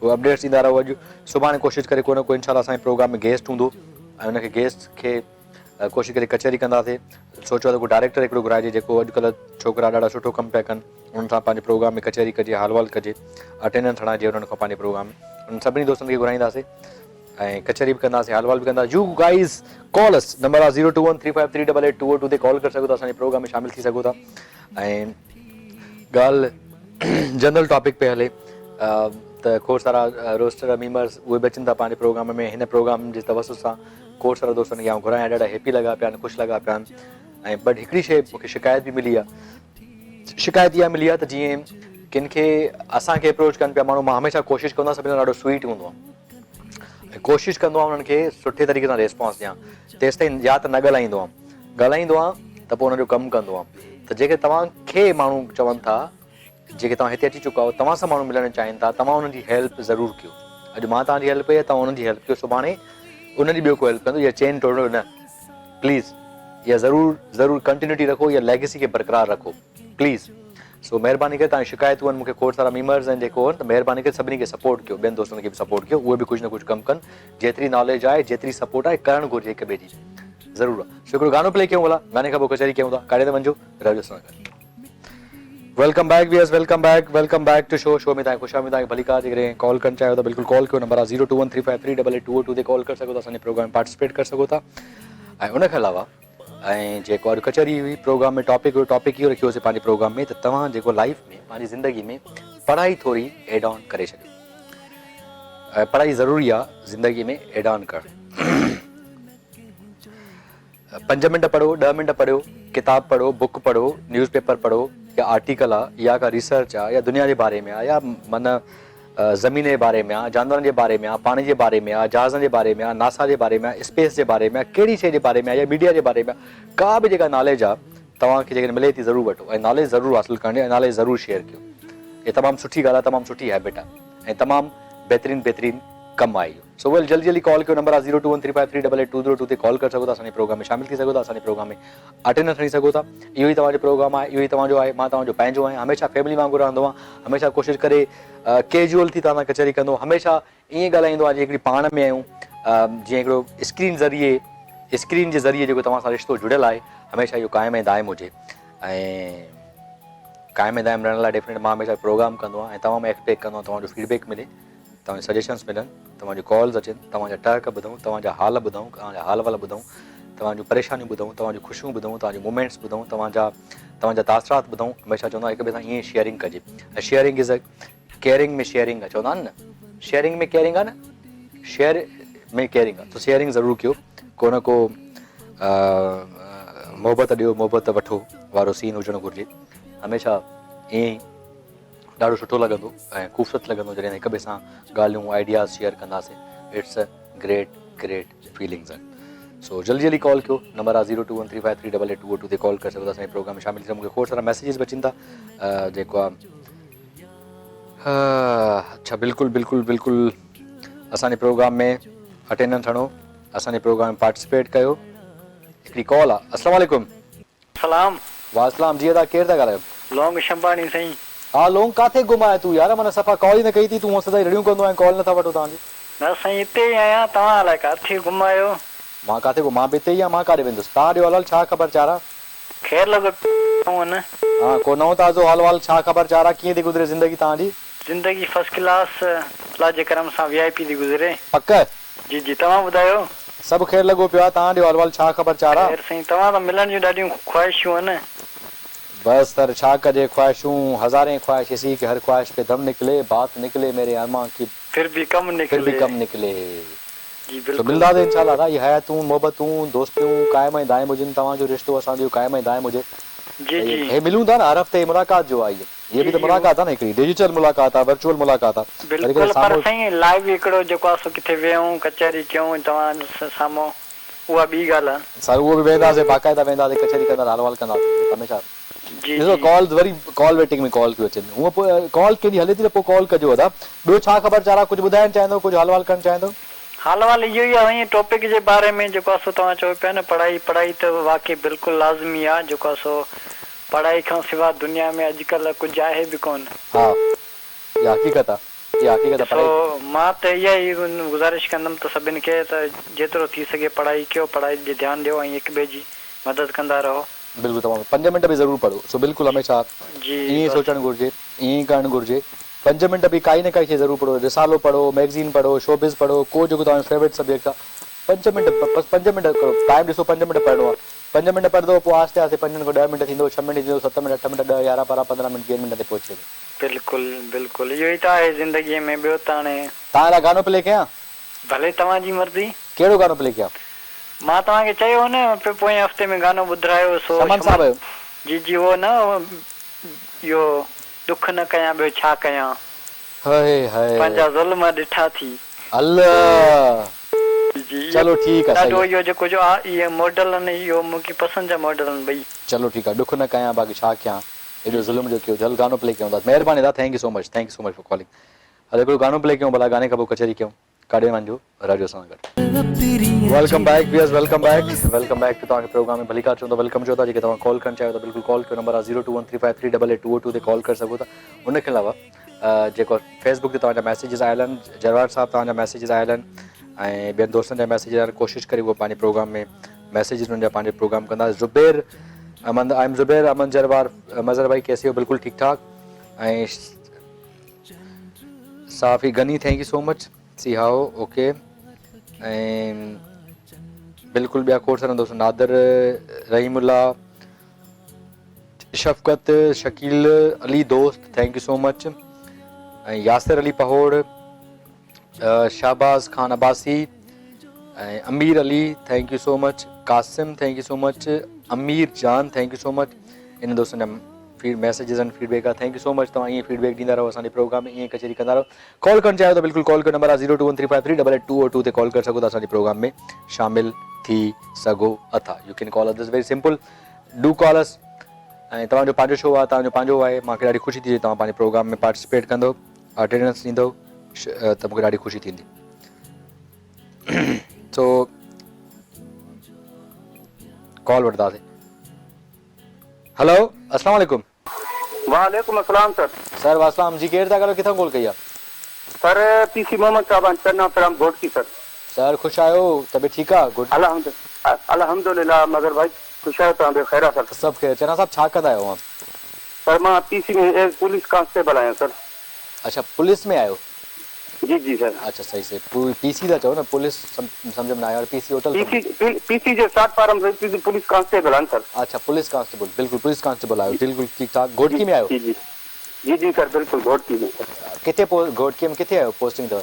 اهي اپڊيٽس ڏيندا رهو اڄ سڀاڻي ڪوشش ڪري ڪو نه ڪو انشاء الله اسان جي پروگرام ۾ گيسٽ هوندو ۽ ان کي گيسٽ کي ڪوشش ڪري ڪچهري ڪنداسي سوچيو آهي ته ڪو ڊائريڪٽر هڪڙو گهرائجي جيڪو اڄڪلهه ڇوڪرا ڏاڍا سٺو ڪم پيا ڪن انهن سان پنهنجي پروگرام ۾ ڪچهري ڪجي حال وال ڪجي اٽينڊنس هڻائجي انهن کان پنهنجي پروگرام ۾ انهن سڀني دوستن کي گهرائينداسي ۽ ڪچهري به ڪنداسين حال وال به ڪنداسين you guys call us number آ zero two one three five three double eight two two تي ڪال ڪري سگهو ٿا اسان جي پروگرام ۾ شامل ٿي سگهو ٿا ۽ ڳالهه جنرل ٽاپڪ پئي هلي ته کوڙ سارا روسٽر ميمبرس اهي به اچن ٿا پنهنجي پروگرام ۾ هن پروگرام جي توسط سان کوڙ سارا دوستن کي آئون گهرايان ڏاڍا هيپي لڳا پيا آهن خوش لڳا پيا آهن ۽ بٽ هڪڙي شيء مونکي شڪايت به ملي آهي شڪايت اها ملي آهي ته جيئن ڪن کي اسان کي اپروچ ڪن پيا ماڻهو مان هميشه ڪوشش ڪندو آهيان سڀني سان ڏاڍو سويٽ هوندو آهيان ۽ ڪوشش ڪندو آهيان انهن کي سٺي طريقي سان ريسپانس ڏيان تيستائين يا ته نه ڳالهائيندو آهيان ڳالهائيندو آهيان ته پوء انهن جو ڪم ڪندو آهيان ته جيڪي توهان کي ماڻهو چون ٿا جيڪي توهان هتي اچي چڪا آهيو توهان سان ماڻهو ملڻ چاهين ٿا توهان انهن جي هيلپ ضرور ڪيو اڄ مان توهان جي هيلپ ڪئي آهي توهان انهن جي هيلپ ڪيو سڀاڻي انهن جي ٻيو ڪو هيلپ ڪندو اها چين ٽوڙيو نه پليز اها ضرور ضرور ڪنٽينيوٽي رکو اها ليگسي کي برقرار رکو پليز سو مهرباني ڪري توهان جون شڪايتون آهن مونکي کوڙ سارا ميمرز آهن جيڪو آهن ته مهرباني ڪري سڀني کي سپورٽ ڪيو ٻين دوستن کي به سپورٽ ڪيو اهي به ڪجهه نه ڪجهه ڪم ڪن جيتري ناليج آهي جيتري سپورٽ آهي ڪرڻ گهرجي هڪ ٻئي جي ضرور آهي سو هڪڙو گانو پلي ڪيون ڀلا گاني کان پوء ڪچهري ڪيون ٿا ڪاڏي ته وڃجو رهجو اسان سان گڏ. Welcome back viewers welcome back welcome back to show show ۾ توهان کي خوش آمديد توهان کي ڀليڪار جيڪڏهن ڪال ڪرڻ چاهيو ته بلڪل ڪال ڪيو نمبر آهي zero two one three five three double eight two two تي ڪال ڪري سگهو ٿا اسان جي پروگرام ۾ پارٽيسپيٽ ڪري سگهو ٿا ۽ ان کان علاوه ۽ جيڪو اڄ ڪچهري هئي پروگرام ۾ ٽاپڪ هيو ٽاپڪ اهو رکيو هوسي پنهنجي پروگرام ۾ ته توهان جيڪو لائف ۾ پنهنجي زندگي ۾ پڙهائي ٿوري ايڊ آن ڪري ڇڏيو ۽ پڙهائي ضروري آ زندگي ۾ ايڊ آن ڪرڻ پنج منٽ پڙهو ڏهه منٽ پڙهيو ڪتاب پڙهو بڪ پڙهو نيوز پيپر پڙهو يا آرٽيڪل آ يا ڪا ريسرچ آ يا دنيا جي باري ۾ آ يا من زمين جي باري ۾ آ، جانورن جي باري ۾ آ، پاڻي جي باري ۾ آ، جهازن جي باري ۾ آ، ناسا جي باري ۾ آ، اسپيس جي باري ۾ آ، ڪهڙي شيء جي باري ۾ آ يا ميڊيا جي باري ۾ آ، ڪا به جيڪا ناليج آ توهان کي جيڪڏهن ملي ٿي ضرور وٺو ۽ ناليج ضرور حاصل ڪرڻ ۽ ناليج ضرور شيئر ڪيو. هي تمام سٺي ڳالهه آ، تمام سٺي هيبٽ آ ۽ تمام بهترين بهترين ڪم آهي اهو. سو ويل جلدي جلدي ڪال ڪيو نمبر آ zero two one three five three double eight two zero two تي ڪال ڪري سگهو ٿا اسان جي پروگرام ۾ شامل ٿي سگهو ٿا اسان جي پروگرام ۾ اٽينڊنس کڻي سگهو ٿا اهو ئي توهان جو پروگرام آهي اهو ئي توهان جو آهي مان توهان جو پنهنجو آهيان هميشه فيملي وانگر رهندو آهيان هميشه ڪوشش ڪري ڪيجوئل ٿي توهان سان ڪچهري ڪندو هميشه ائين ڳالهائيندو آهيان جيئن هڪڙي پاڻ ۾ آهيون جيئن هڪڙو اسڪرين ذريعي اسڪرين جي ذريعي جيڪو توهان سان رشتو جڙيل آهي هميشه اهو قائم ۽ دائم هجي ۽ قائم ۽ دائم رهڻ لاء ڊيفنيٽ مان هميشه پروگرام ڪندو آهيان ۽ توهان مان ايڪسپيڪٽ ڪندو آهيان توهان جو فيڊ بيڪ ملي توهان جا سجيشنس ملن، توهان جون ڪالز اچن، توهان جا ٽهڪ ٻڌون، توهان جا حال ٻڌون، توهان جا حال احوال ٻڌون، توهان جون پريشانيون ٻڌون، توهان جون خوشيون ٻڌون، توهان جون مومينٽس ٻڌون، توهان جا توهان جا تاثرات ٻڌون، هميشه چوندو آهيان هڪ ٻئي سان ائين شيئرنگ ڪجي ۽ شيئرنگ از ا ڪيئرنگ ۾ شيئرنگ آهي چوندا آهن نه شيئرنگ ۾ ڪيئرنگ آهي نه شيئر ۾ ڪيئرنگ آهي سو شيئرنگ ضرور ڪيو ڪو نه ڪو محبت ڏيو محبت وٺو وارو سين هجڻ گهرجي هميشه ائين ئي ڏاڍو سٺو لڳندو ۽ خوبصورت لڳندو جڏهن هڪ ٻئي سان ڳالهيون آئيڊياز شيئر ڪنداسين it's a great great feelings آهن سو جلدي جلدي ڪال ڪيو نمبر آ zero two one three five three double eight two two تي ڪال ڪري سگهو ٿا اسان جي پروگرام ۾ شامل ٿي مونکي کوڙ سارا ميسيجز به اچن ٿا جيڪو آ اچھا بلڪل بلڪل بلڪل اسان جي پروگرام ۾ اٽينڊنس هڻو اسان جي پروگرام ۾ پارٽيسپيٽ ڪيو هڪڙي ڪال آ السلام عليڪم سلام. واسلام جي ادا ڪير ٿا ڳالهايو. لونگ شنباڻي سائين. ها لونگ ڪاٿي گم آهي تون يار معنيٰ صفا ڪال ئي نه ڪئي ٿي تون هونء سدائين رڙيون ڪندو آهين ڪال نٿا وٺو توهان جي. نه سائين اتي ئي آهيان توهان الائي ڪاٿي گم آهيو. مان ڪاٿي گم مان به اتي ئي آهيان مان ڪاڏي ويندس توهان ڏيو حال وال ڇا خبر چار آ. خير لڳو پيو آهي نه. ها ڪو نئون تازو حال وال ڇا خبر چار آ ڪيئن ٿي گذري زندگي توهان جي. زندگي فرسٽ ڪلاس الله جي ڪرم سان وي آء پي ٿي گذري. پڪ. جي جي توهان ٻڌايو. سڀ خير لڳو پيو آ توهان ڏيو حال وال ڇا خبر چار آ. خير سائين توهان سان ملڻ جون ڏاڍيون خواهشون آهن. بس سر ڇا ڪجي خواهشون هزارين خواهش ايسي ڪه هر خواهش پي دم نڪلي بات نڪلي ميري ارمان ڪي ڦر ڀي ڪم ڦر ڀي نڪلي. ڪم نڪلي. جي سو بلڪل. ملنداسين انشاء الله ادا اهي حياتون محبتون دوستيون قائم ۽ دائم هجن توهان جو رشتو اسان جو قائم ۽ دائم هجي جي جي. هي ملون ٿا نه هر هفتي ملاقات جو آ هي. هيء به جي ته جي ملاقات آ نه هڪڙي ڊجيٽل ملاقات آ ورچوئل ملاقات آ وري ڪڏهن بلڪل پر سامهون سائين لائيو هڪڙو جيڪو آ سو ڪٿي ويهون ڪچهري ڪيون توهان سامهون. اها ٻي ڳالهه آ. سر اهو به وينداسين باقاعده وينداسين ڪچهري ڪنداسين حال احوال ڪنداسين هميشه جي ڏسو جي. ڪالز وري ڪال ويٽنگ ۾ ڪال ٿيون اچن هونء پوء ڪال ڪنهن جي هلي ٿي ته پوء ڪال ڪجو ادا ٻيو ڇا خبر چار آ ڪجهه ٻڌائڻ چاهيندو ڪجهه حال احوال ڪرڻ چاهيندو. حال احوال اهو ئي آ سائين ٽاپڪ جي باري ۾ جيڪو آ سو توهان چئو پيا نه پڙهائي پڙهائي ته واقعي بلڪل لازمي آ جيڪو آ سو پڙهائي کان سوا دنيا ۾ اڄڪلهه ڪجهه آهي به ڪونه. ها اها حقيقت آ اها حقيقت آ سو پڙهائي. مان ته اها ئي گذارش ڪندم ته سڀن کي ته جيترو ٿي سگهي پڙهائي ڪيو پڙهائي ڏي ڌيان ڏيو ۽ هڪ ٻئي جي مدد ڪندا رهو. بلڪل تمام پنج منٽ به ضرور پڙهو سو بلڪل هميشه جي ائين ئي بس. سوچڻ گهرجي ائين ئي ڪرڻ گهرجي پنج منٽ به ڪائي نه ڪائي شي ضرور پڙهو رسالو پڙهو ميگزين پڙهو شوبز پڙهو ڪو جيڪو توهان جو فيورٽ سبجيڪٽ آ پنج منٽ بس پنج منٽ ڪرو ٽائيم ڏسو پنج منٽ پڙهڻو آ پنج منٽ پڙهندو پوء آهستي آهستي پنجن کان ڏهه منٽ ٿيندو ڇهه منٽ ٿيندو ست منٽ اٺ منٽ ڏهه يارهن ٻارهن پندرهن منٽ ويهن منٽن تي پهچي ويندو. بلڪل بلڪل اهو ئي ته آهي زندگيء ۾ ٻيو ته هاڻي. توهان لاء گانو پلي ڪيان؟ ڀلي توهان جي مرضي. ڪهڙو گانو پلي ڪيان؟ مان توهان کي چيو هو نه پوئين هفتي ۾ گانو ٻڌرايو سو شمن صاحب جو. جي جي اهو نه اهو ڏک نه ڪيان ٻيو ڇا ڪيان. High high. پنهنجا ظلم ڏٺا ٿي. الله. جي جي چلو ٺيڪ آ صحيح ڏاڍو اهو جيڪو جو آ اهي ماڊل آهن اهو مونکي پسند جا ماڊل آهن ٻئي. چلو ٺيڪ آ ڏک نه ڪيان باقي ڇا ڪيان ايڏو ظلم جو ڪيو هل گانو پلي ڪيون ٿا مهرباني ادا thank you so much thank you so much for calling هل هڪڙو گانو پلي ڪيون ڀلا گاني کان پوء ڪچهري ڪيون ڪاڏي وڃجو رهجو اسان سان گڏ. Welcome back viewers welcome back welcome back توهان کي پروگرام ۾ ڀليڪار چون ٿا welcome چون ٿا جيڪي توهان ڪال ڪرڻ چاهيو ٿا بلڪل ڪال ڪيو نمبر آهي zero two one three five three double eight two O two تي ڪال ڪري سگهو ٿا ان کان علاوه جيڪو فيس بڪ تي توهان جا ميسيجز آيل آهن جروار صاحب توهان جا ميسيجز آيل آهن ۽ ٻين دوستن جا ميسيجز آيل ڪوشش ڪري اهو پنهنجي پروگرام ۾ ميسيجز انهن جا پنهنجي پروگرام ڪندا Zubair Ahmed I M Zubair Ahmed Jarwar Mazhar ڀائي ڪيسي هو بلڪل ٺيڪ ٺاڪ ۽ Safi Ghani thank you so much see how okay ۽ بلڪل ٻيا کوڙ سارا دوست نادر رحيم الله شفقت شڪيل علي دوست thank you so much ۽ Yasir Ali Pahor Shahbaz Khan Abbasi ۽ Amir Ali thank you so much Qasim thank you so much Amir Jan thank you so much ان دوستن جا feed messages آهن feed back آهي thank you so مچ توهان ائين feed back ڏيندا رهو اسان جي پروگرام ۾ ائين ڪچهري ڪندا رهو ڪال ڪرڻ چاهيو ته بلڪل ڪال ڪيو نمبر آهي zero two one three five three double eight two O two تي ڪال ڪري سگهو ٿا اسان جي پروگرام ۾ شامل ٿي سگهو اٿا you can call others very simple do call us ۽ توهان جو پنهنجو شو آهي توهان جو پنهنجو آهي مونکي ڏاڍي خوشي ٿي توهان پنهنجي پروگرام ۾ پارٽيسپيٽ ڪندو اٽينڊنس ڏيندو ته مونکي ڏاڍي خوشي ٿيندي سو ڪال وٺنداسين هلو السلام عليڪم. وعليڪم السلام سر. سر واسلام جي ڪير ٿا ڳالهايو ڪٿان ڪال ڪئي آ. Sir P C Muhammad Shaban Channa from Ghotki sir. Sir خوش آهيو طبيعت ٺيڪ آ گڊ. الحمد الحمدلله مظهر ڀائي خوش آهيو توهان به خير آ سر. سڀ خير چنا صاحب ڇا ڪندا آهيو اوهان. سر مان پي سي ۾ ايز پوليس ڪانسٽيبل آهيان سر. اڇا پوليس ۾ آهيو. جي جي سر. اڇا صحيح صحيح پي سي ٿا چئو نه پوليس سمجهه ۾ نه آيو P C hotel P C P C جي شارٽ فارم سر پوليس ڪانسٽيبل آهن سر. اڇا پوليس ڪانسٽيبل بلڪل پوليس ڪانسٽيبل آهيو بلڪل ٺيڪ ٺاڪ گهوٽڪي ۾ آهيو. جي جي جي جي سر بلڪل گهوٽڪي ۾ سر. ڪٿي پو گهوٽڪي ۾ ڪٿي آهيو پوسٽنگ اٿو.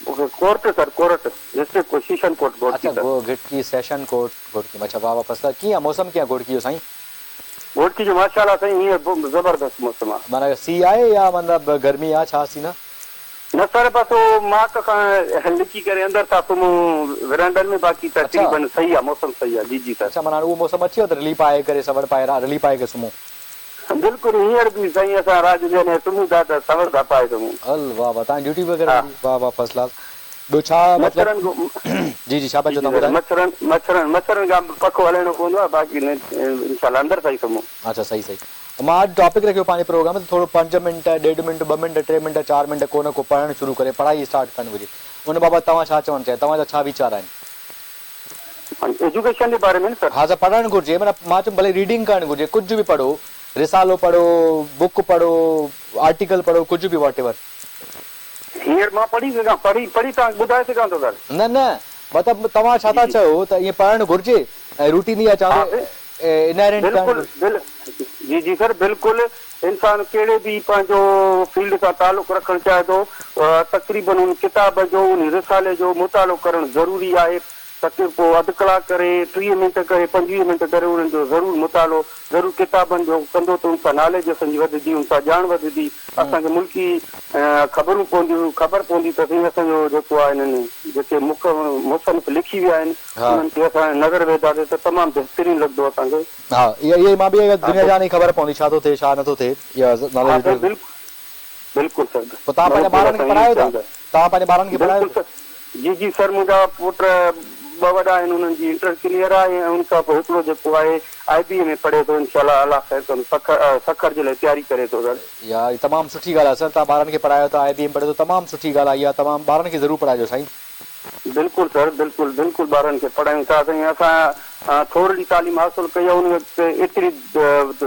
Court sir court district session court Ghotki اڇا سر. گهوٽڪي سيشن ڪورٽ گهوٽڪي ۾ اڇا واه واه فصل ڪيئن آهي موسم ڪيئن آهي گهوٽڪي جو سائين. گهوٽڪي جو ماشاء الله سائين هينئر به زبردست موسم آ. معنيٰ سيء آهي يا مطلب گرمي آ ڇا سين آ؟ نه سر بس اهو ماڪ کان لڪي ڪري اندر ٿا سمهون ورانڊن ۾ باقي تقريبن صحيح آ موسم صحيح آ جي جي سر. اڇا معنيٰ هاڻي اهو موسم اچي ويو ته رليف پائي ڪري سوڙ پائي رليف پائي ڪري سمهون. بلڪل هينئر به سائين اسان رات جو جڏهن سمهون ٿا ته سوڙ ٿا پائي سمهون. هل واه واه تهان جي ڊيوٽي وغيره هوندي واه واه فرسٽ ڪلاس ٻيو ڇا مطلب مڇرن جي جي ڇا پيا چئو تهان ٻڌايو. مڇرن مڇرن مڇرن کان پکو هلائڻو پوندو آهي باقي نه انشاء الله اندر ٿا ئي سمهون. اڇا صحيح صحيح مان اڄ ٽاپڪ رکيو پنهنجي پروگرام ۾ ته ٿورو پنج منٽ ڏيڍ منٽ ٻه منٽ ٽي منٽ چار منٽ ڪو نه ڪو پڙهڻ شروع ڪري پڙهائي اسٽارٽ ڪرڻ گهرجي ان بابت توهان ڇا چوڻ چاهيو توهان جا ڇا ويچار آهن. ايجوڪيشن جي باري ۾ نه سر. ها سر پڙهڻ گهرجي معنيٰ مان چيم ڀلي ريڊنگ ڪرڻ گهرجي ڪجهه به پڙهو رسالو پڙهو بڪ پڙهو آرٽيڪل پڙهو ڪجهه به واٽ ايور. هينئر مان پڙهي سگهان پڙهي پڙهي توهان کي ٻڌائي سگهان ٿو سر. نه نه مطلب توهان ڇا ٿا چئو ته ائين پڙهڻ گهرجي ۽ روٽين اها چوان ٿو انهيرنٽ ڪرڻ بلڪل بل جي جي سر بلڪل انسان ڪهڙي به پنهنجو فيلڊ سان تعلق رکڻ چاهي ٿو تقريبن ان ڪتاب جو ان رسالي جو مطالعو ڪرڻ ضروري آهي. تڪ پوء اڌ ڪلاڪ ڪري، 30 منٽ ڪري، 25 منٽ ڪري انهن جو ضرور مطالعو ضرور ڪتابن جو ڪندو ته ان سان ناليج اسان جي وڌندي، ان سان ڄاڻ وڌندي، اسان کي ملڪي خبرون پونديون، خبر پوندي ته سائين اسان جو جيڪو آهي انهن جيڪي مک مصنف لکي ويا آهن انهن تي اسان نظر ويهنداسين ته تمام بهترين لڳندو اسان کي. ها اها ئي مان به اها دنيا جهان جي خبر پوندي ڇا ٿو ٿئي ڇا نٿو ٿئي اها ناليج ها بلڪل بلڪل سر. پوء توهان پنهنجي ٻارن کي پڙهايو ٿا توهان پنهنجي ٻارن کي پڙهايو ٿا. جي جي سر منهنجا پٽ ٻه وڏا آهن انهن جي انٽر ڪليئر آهي ۽ ان کان پوء هڪڙو جيڪو آهي آء بي اي ۾ پڙهي ٿو انشاء الله الله خير ڪندو سکر سکر جي لاء تياري ڪري ٿو سر. يار تمام سٺي ڳالهه آهي سر توهان ٻارن کي پڙهايو ٿا آء بي اي ۾ پڙهي ٿو تمام سٺي ڳالهه آهي اها تمام ٻارن کي ضرور پڙهائجو سائين. بلڪل سر بلڪل بلڪل ٻارن کي پڙهايون ٿا سائين اسان ٿورڙي تعليم حاصل ڪئي آهي ان وقت ايتري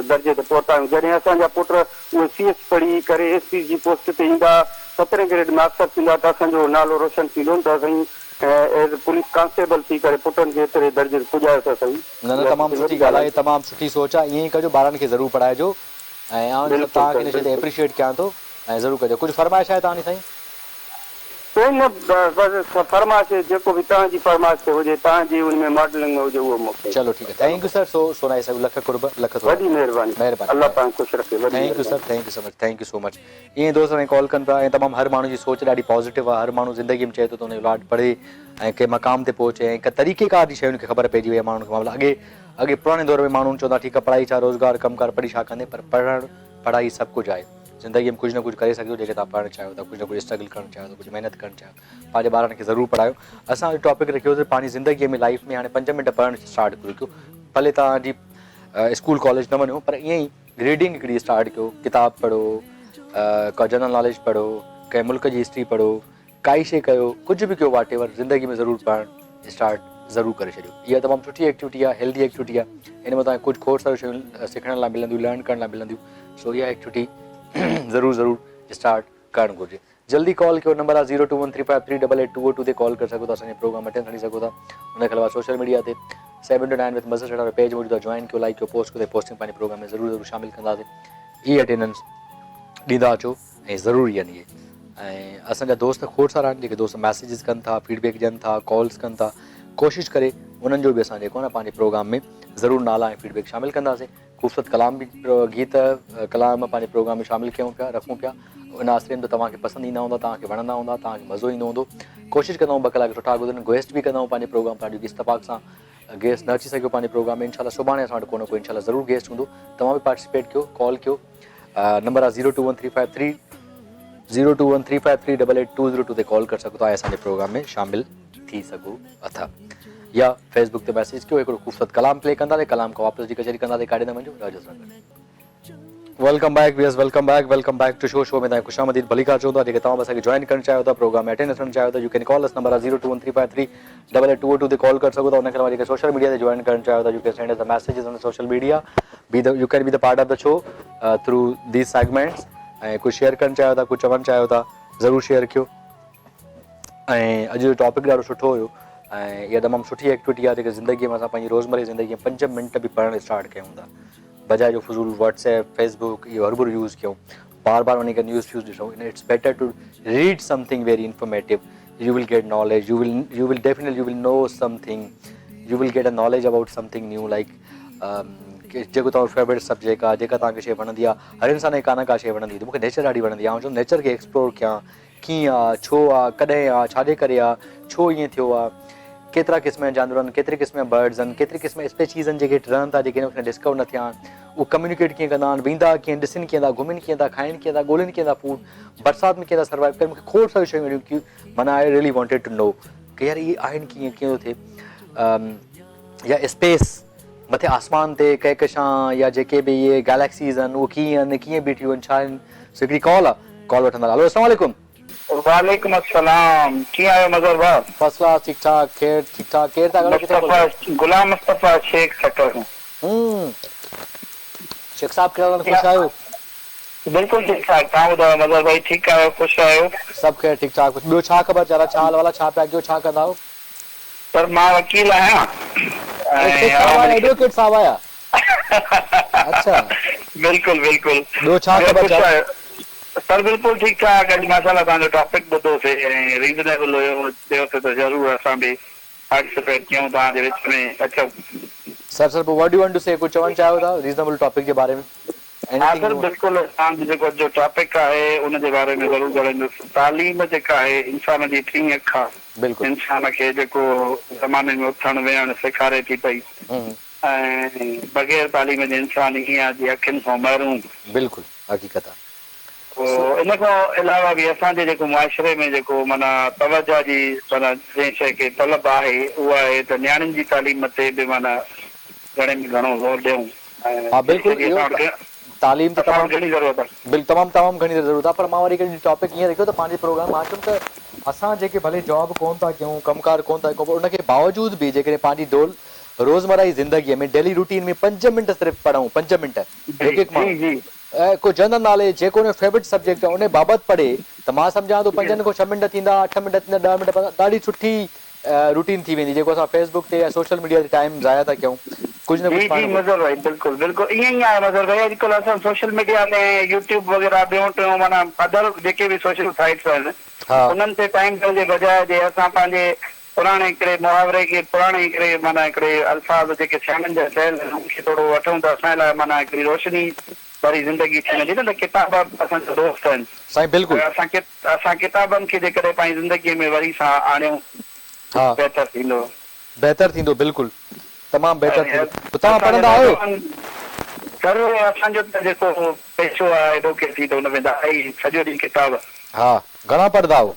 درجي تي پهتا آهيون جڏهن اسان جا پٽ اهي سي ايس پڙهي ڪري ايس پي جي پوسٽ تي ايندا سترهين گريڊ ۾ آفيسر ٿيندا ته اسان جو نالو روشن ٿيندو نه ته سائين ايز پوليس ڪانسٽيبل ٿي ڪري پٽن کي ايتري درجي تي پڄايو ٿا سائين. نه نه تمام سٺي ڳالهه آهي تمام سٺي سوچ آهي ائين ئي ڪجو ٻارن کي ضرور پڙهائجو ۽ آئون توهان کي ان شي تي ايپريشيئيٽ ڪيان ٿو ۽ ضرور ڪجو ڪجهه فرمائش آهي توهان جي سائين. سائين نه بس فرمائش جيڪو به توهان جي فرمائش تي هجي توهان جي ان ۾ ماڊلنگ ۾ هجي اهو موڪليو. چلو ٺيڪ آهي thank you sir so so nice lakh قرب لک ٿورا وڏي مهرباني مهرباني الله توهان کي خوش رکي وڏي thank you sir thank you so much thank you so much ائين دوست سائين ڪال ڪن پيا ۽ تمام هر ماڻهو جي سوچ ڏاڍي پازيٽو آهي هر ماڻهو زندگي ۾ چئي ٿو ته ان جو اولاد پڙهي ۽ ڪنهن مقام تي پهچي ۽ هڪ طريقي ڪار جي شين کي خبر پئجي وئي آهي ماڻهن کي معاملا اڳي اڳي پراڻي دور ۾ ماڻهو چوندا ٺيڪ آهي پڙهائي ڇا روزگار ڪم ڪار پڙهي ڇا ڪندين پر پڙهڻ پڙهائي سڀ ڪجهه آهي زندگي ۾ ڪجهه نه ڪجهه ڪري سگهجو جيڪي توهان پڙهڻ چاهيو ٿا ڪجهه نه ڪجهه اسٽرگل ڪرڻ چاهيو ٿا ڪجهه محنت ڪرڻ چاهيو ٿا پنهنجي ٻارن کي ضرور پڙهايو اسان اڄ ٽاپڪ رکيو ته پنهنجي زندگي ۾ لائف ۾ هاڻي پنج منٽ پڙهڻ اسٽارٽ ڪريو ڀلي توهان جي اسڪول ڪاليج نه وڃو پر ائين ئي ريڊنگ هڪڙي اسٽارٽ ڪيو ڪتاب پڙهو ڪا جنرل ناليج پڙهو ڪنهن ملڪ جي هسٽري پڙهو ڪائي شي ڪيو ڪجهه به ڪيو واٽ ايور زندگي ۾ ضرور پڙهڻ اسٽارٽ ضرور ڪري ڇڏيو اها تمام سٺي ايڪٽيوٽي آهي هيلدي ايڪٽيوٽي آهي ان ۾ توهان کي ڪجهه کوڙ ساريون شيون سکڻ لاء ملنديون لرن ڪرڻ لاء ملنديون سو اها ايڪٽيوٽي ضرور ضرور اسٽارٽ ڪرڻ گهرجي جلدي ڪال ڪيو نمبر آهي zero two one three five three double eight two O two تي ڪال ڪري سگهو ٿا اسان جي پروگرام اٽينڊ کڻي سگهو ٿا ان کان علاوه سوشل ميڊيا تي سيون ٽو نائن وٿ مظهر سيٺ وارو پيج موجود آهي جوائن ڪيو لائڪ ڪيو پوسٽ ڪيو ته پوسٽنگ پنهنجي پروگرام ۾ ضرور ضرور شامل ڪنداسين اي اٽينڊنس ڏيندا اچو ۽ ضروري آهن اهي ۽ اسان جا دوست کوڙ سارا آهن جيڪي دوست ميسيجز ڪن ٿا فيڊ بيڪ ڏين ٿا ڪالز ڪن ٿا ڪوشش ڪري انهن جو به اسان جيڪو آهي نه پنهنجي پروگرام ۾ ضرور نالا ۽ فيڊ بيڪ شامل ڪنداسين خوبصورت ڪلام به گيت ڪلام پنهنجي پروگرام ۾ شامل ڪيون پيا رکون پيا ان آسري ۾ ته توهان کي پسند ايندا هوندا توهان کي وڻندا هوندا توهان کي مزو ايندو هوندو ڪوشش ڪندا آهيون ٻه ڪلاڪ سٺا گذرن گيسٽ به ڪندا آهيون پنهنجي پروگرام تان اڄ اتفاق سان گيسٽ نه اچي سگهيو پنهنجي پروگرام ۾ انشاء الله سڀاڻي اسان وٽ ڪو نه ڪو انشاء الله ضرور گيسٽ هوندو توهان به پارٽيسپيٽ ڪيو ڪال ڪيو نمبر آ zero two one three five three zero two one three five three double eight two zero two تي ڪال ڪري سگهو ٿا ۽ اسان جي پروگرام ۾ شامل ٿي سگهو اٿا يا فيس بڪ تي ميسيج ڪيو هڪڙو خوبصورت ڪلام پلي ڪنداسين ڪلام کان واپس جي ڪچهري ڪنداسين ڪاڏي نه وڃو راجا سان گڏ welcome back viewers welcome back welcome back to show show ۾ توهان خوش آمديد ڀليڪار چون ٿا جيڪي توهان به اسان کي جوائن ڪرڻ چاهيو ٿا پروگرام ۾ اٽينڊ ٿيڻ چاهيو ٿا you can call us number آ zero two one three five three double eight two O two تي ڪال ڪري سگهو ٿا ان کان علاوه جيڪي سوشل ميڊيا تي جوائن ڪرڻ چاهيو ٿا you can send us the messages on social media be the you can be the part of the show through these segments ۽ ڪجهه شيئر ڪرڻ چاهيو ٿا ڪجهه چوڻ چاهيو ٿا ضرور شيئر ڪيو ۽ اڄ جو ٽاپڪ ڏاڍو سٺو هيو ۽ اها تمام سٺي ايڪٽيوٽي آهي جيڪا زندگي ۾ اسان پنهنجي روزمري زندگي ۾ پنج منٽ به پڙهڻ اسٽارٽ ڪيون ٿا بجاء جو فضول واٽس ايپ فيس بڪ اهو هربر يوز ڪيون بار بار وڃي ڪري نيوز فيوز ڏسون it's better to read something very informative you will get knowledge you will you will definitely you will know something you will get a knowledge about something new like جيڪو توهان جو favourite subject آهي جيڪا توهان کي شي وڻندي آهي هر انسان کي ڪا نه ڪا شي وڻندي آهي مون کي نيچر ڏاڍي وڻندي آهي آئون چوندو نيچر کي ايڪسپلور ڪيان ڪيئن آ ڇو آ ڪڏهن آ ڇا جي ڪري آ ڇو ائين ٿيو آ ڪيترا قسم جا جانور آهن ڪيتري قسم جا برڊز آهن ڪيتري قسم جا اسپيشيز آهن جيڪي رهن ٿا جيڪي هن وقت ڊسڪور نه ٿيا آهن اهي ڪميونيڪيٽ ڪيئن ڪندا آهن ويندا ڪيئن ڏسن ڪيئن ٿا گهمن ڪيئن ٿا کائن ڪيئن ٿا ڳولين ڪيئن ٿا فوڊ برسات ۾ ڪيئن ٿا سروائيو ڪن مون کي کوڙ ساريون شيون اهڙيون ڪي معنيٰ I really wanted to know ڪي يار اهي آهن ڪيئن ڪيئن ٿو ٿئي يا اسپيس مٿي آسمان تي ڪهڪشان يا جيڪي به اهي گيليڪسيز آهن اهي ڪيئن آهن ڪيئن بيٺيون آهن ڇا آهن سو هڪڙي ڪال آهي ڪال وٺندا هلو اسلام عليڪم. وعليڪم السلام ڪيئن آهيو مظهر ڀاء. فرسٽ ڪلاس ٺيڪ ٺاڪ خير ٺيڪ ٺاڪ ڪير ٿا ڳالهايو ڪٿي مصطفيٰ غلام مصطفيٰ شيخ سکر کان. هم شيخ صاحب ڪهڙا حال خوش آهيو. بلڪل ٺيڪ ٺاڪ توهان ٻڌايو مظهر ڀائي ٺيڪ آهيو خوش آهيو. سڀ خير ٺيڪ ٺاڪ ٻيو ڇا خبر چارا ڇا حال والا ڇا پيا ڪيو ڇا ڪندا آهيو. سر مان وڪيل آهيان ۽ شيخ صاحب آيا ايڊووڪيٽ صاحب آيا اڇا بلڪل بلڪل ٻيو ڇا خبر چار. سر بلڪل ٺيڪ ٺاڪ اڄ ماشاءالله توهان جو ٽاپڪ ٻڌو سي ۽ ريزنيبل هيو چيو سي ته ضرور اسان به. پارٽيسپيٽ ڪيون توهان جي وچ ۾ اچون. سر سر پوء what do you want to say ڪجهه چوڻ چاهيو ٿا ريزنيبل ٽاپڪ جي باري ۾ ها ايني سر ٿنگ بلڪل توهان جو جيڪو اڄ جو ٽاپڪ آهي ان جي باري ۾ ضرور ڳالهائيندس تعليم جيڪا آهي انسان جي ٽين اک آ بلڪل انسان کي جيڪو زماني ۾ اٿڻ ويهڻ سيکاري ٿي پئي ۽ بغير تعليم جي انسان ائين آ جيئن اکين کان محروم. بلڪل حقيقت آ. پوء ان کان علاوه به اسان جي جيڪو معاشري ۾ جيڪو معنيٰ توجه جي معنيٰ جنهن شيء کي طلب آهي اهو آهي ته نياڻين جي تعليم تي به معنيٰ گهڻي ۾ گهڻو زور ڏيون ۽ ها جنهن بلڪل شيء جي اهو اسان وٽ تعليم ته اسان تمام وٽ گهڻي ضرورت آهي. بلڪل تمام تمام گهڻي ضرورت آهي پر مان وري هڪ ٽاپڪ ائين رکيو ته پنهنجي پروگرام مان چيم ته اسان جيڪي ڀلي جاب ڪون ٿا ڪيون ڪم ڪار ڪون ٿا ڪيون پر ان کي باوجود به جيڪڏهن پنهنجي ڊول روزمره جي زندگي ۾ ڊيلي روٽين ۾ پنج منٽ صرف پڙهون پنج منٽ جي هڪ هڪ جي ماڻهو جي. ڪو جنرل ناليج جيڪو ان جو فيورٽ سبجيڪٽ آهي ان بابت پڙهي ته مان سمجهان ٿو پنجن کان ڇهه منٽ ٿيندا اٺ منٽ ٿيندا ڏهه منٽ پندرهن ڏاڍي سٺي روٽين ٿي ويندي جيڪو اسان فيس بڪ تي يا سوشل ميڊيا تي ٽائيم ضايع ٿا ڪيون ڪجهه نه جي ڪجهه جي پاڻ مظهر ڀائي بلڪل بلڪل ائين ئي آهي مظهر ڀائي اڄڪلهه اسان سوشل ميڊيا ۾ يوٽيوب وغيره ٻيون ٽيون معنيٰ ادر جيڪي به سوشل سائيٽس آهن ها. انهن تي ٽائيم ڏيڻ جي بجاء جي اسان پنهنجي پراڻي هڪڙي محاوري کي پراڻي هڪڙي معنيٰ هڪڙي الفاظ جيڪي سياڻن جا چيل آهن انهن کي ٿورو وٺون ته اسان لاء معنيٰ هڪڙي روشني ڀري زندگي ٿي ويندي نه ته ڪتاب اسان جا دوست آهن سائين بلڪل. اسان اسان ڪتابن کي جيڪڏهن پنهنجي زندگي ۾ وري سان آڻيون ها. بهتر ٿيندو. بهتر ٿيندو بلڪل تمام بهتر ٿيندو پوء توهان اسان جا پڙهندا آهيو؟ نوجوان سر اسان جو ته جيڪو پيشو آهي ايڊووڪيسي ته ان ۾ ته آهي ئي سڄو ڏينهن ڪتاب. ها گهڻا پڙهندا آهيو؟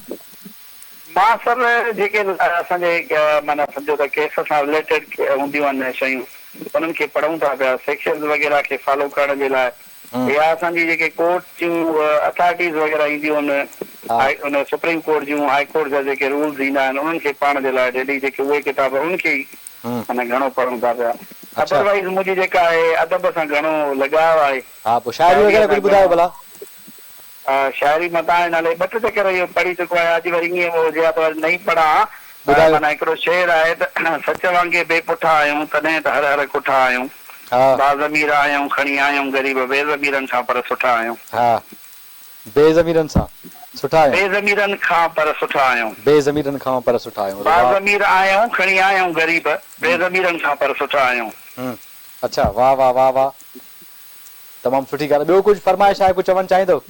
مان سر جيڪي اسان جي معنيٰ سمجهو ته ڪيس سان رليٽيڊ هونديون آهن شيون انهن کي پڙهون ٿا پيا سيڪشنز وغيره کي فالو ڪرڻ جي لاء يا اسان جي جيڪي ڪورٽ جون اٿارٽيز وغيره اينديون آهن ان سپريم ڪورٽ جون هائي ڪورٽ جا جيڪي رولز ايندا آهن انهن کي پڙهڻ جي لاء ڊيلي جيڪي اهي ڪتاب انهن کي ئي معنيٰ گهڻو پڙهون ٿا پيا ادروائيز منهنجي جيڪا آهي ادب سان گهڻو لڳاء آهي. ها پوء شاعري وغيره ڪجهه ٻڌايو ڀلا. شاعري مان توهان جي نالي ٻه ٽي چڪر اهو پڙهي چڪو آهيان اڄ وري ائين هجي ها ته وري نئين پڙهان ها ٻڌايو. معنيٰ هڪڙو شعر آهي ته سچ وانگي بي پٺا آهيون تڏهن ته هر هر ڪٺا آهيون ها. با ضمير آهيون کڻي آهيون غريب بي ضميرن کان پر سٺا آهيون. ها بي ضميرن سان سٺا آهيون. بي ضميرن کان پر سٺا آهيون. بي ضميرن کان پر سٺا آهيون با ضمير آهيون کڻي آهيون غريب بي ضميرن کان پر سٺا آهيون. اڇا واه واه واه واه. تمام سٺي ڳالهه ٻيو ڪجهه فرمائش آهي ڪجهه چوڻ چاهيندؤ.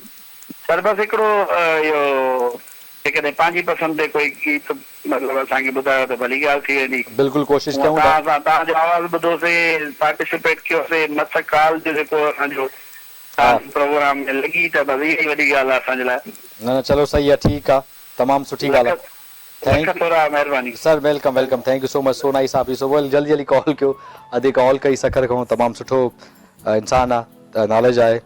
سر بس هڪڙو اهو جيڪڏهن پنهنجي پسند تي ڪوئي گيت مطلب اسان کي ٻڌايو ته ڀلي ڳالهه ٿي ويندي. بلڪل ڪوشش هونئن ڪيون ٿا. توهان سان توهان جو آواز ٻڌوسي پارٽيسپيٽ ڪيوسي مس ڪال جو جيڪو اسان جو توهان جي پروگرام ۾ لڳي ته بس اها ئي وڏي ڳالهه آهي اسان جي لاء. نه نه چلو صحيح آهي ٺيڪ آهي تمام سٺي ڳالهه آهي. لک thank ٿورا مهرباني. Sir welcome welcome thank you so much so nice of you so well جلدي جلدي ڪال ڪيو ادي ڪال ڪئي سکر کان تمام سٺو انسان آ ته ناليج آهي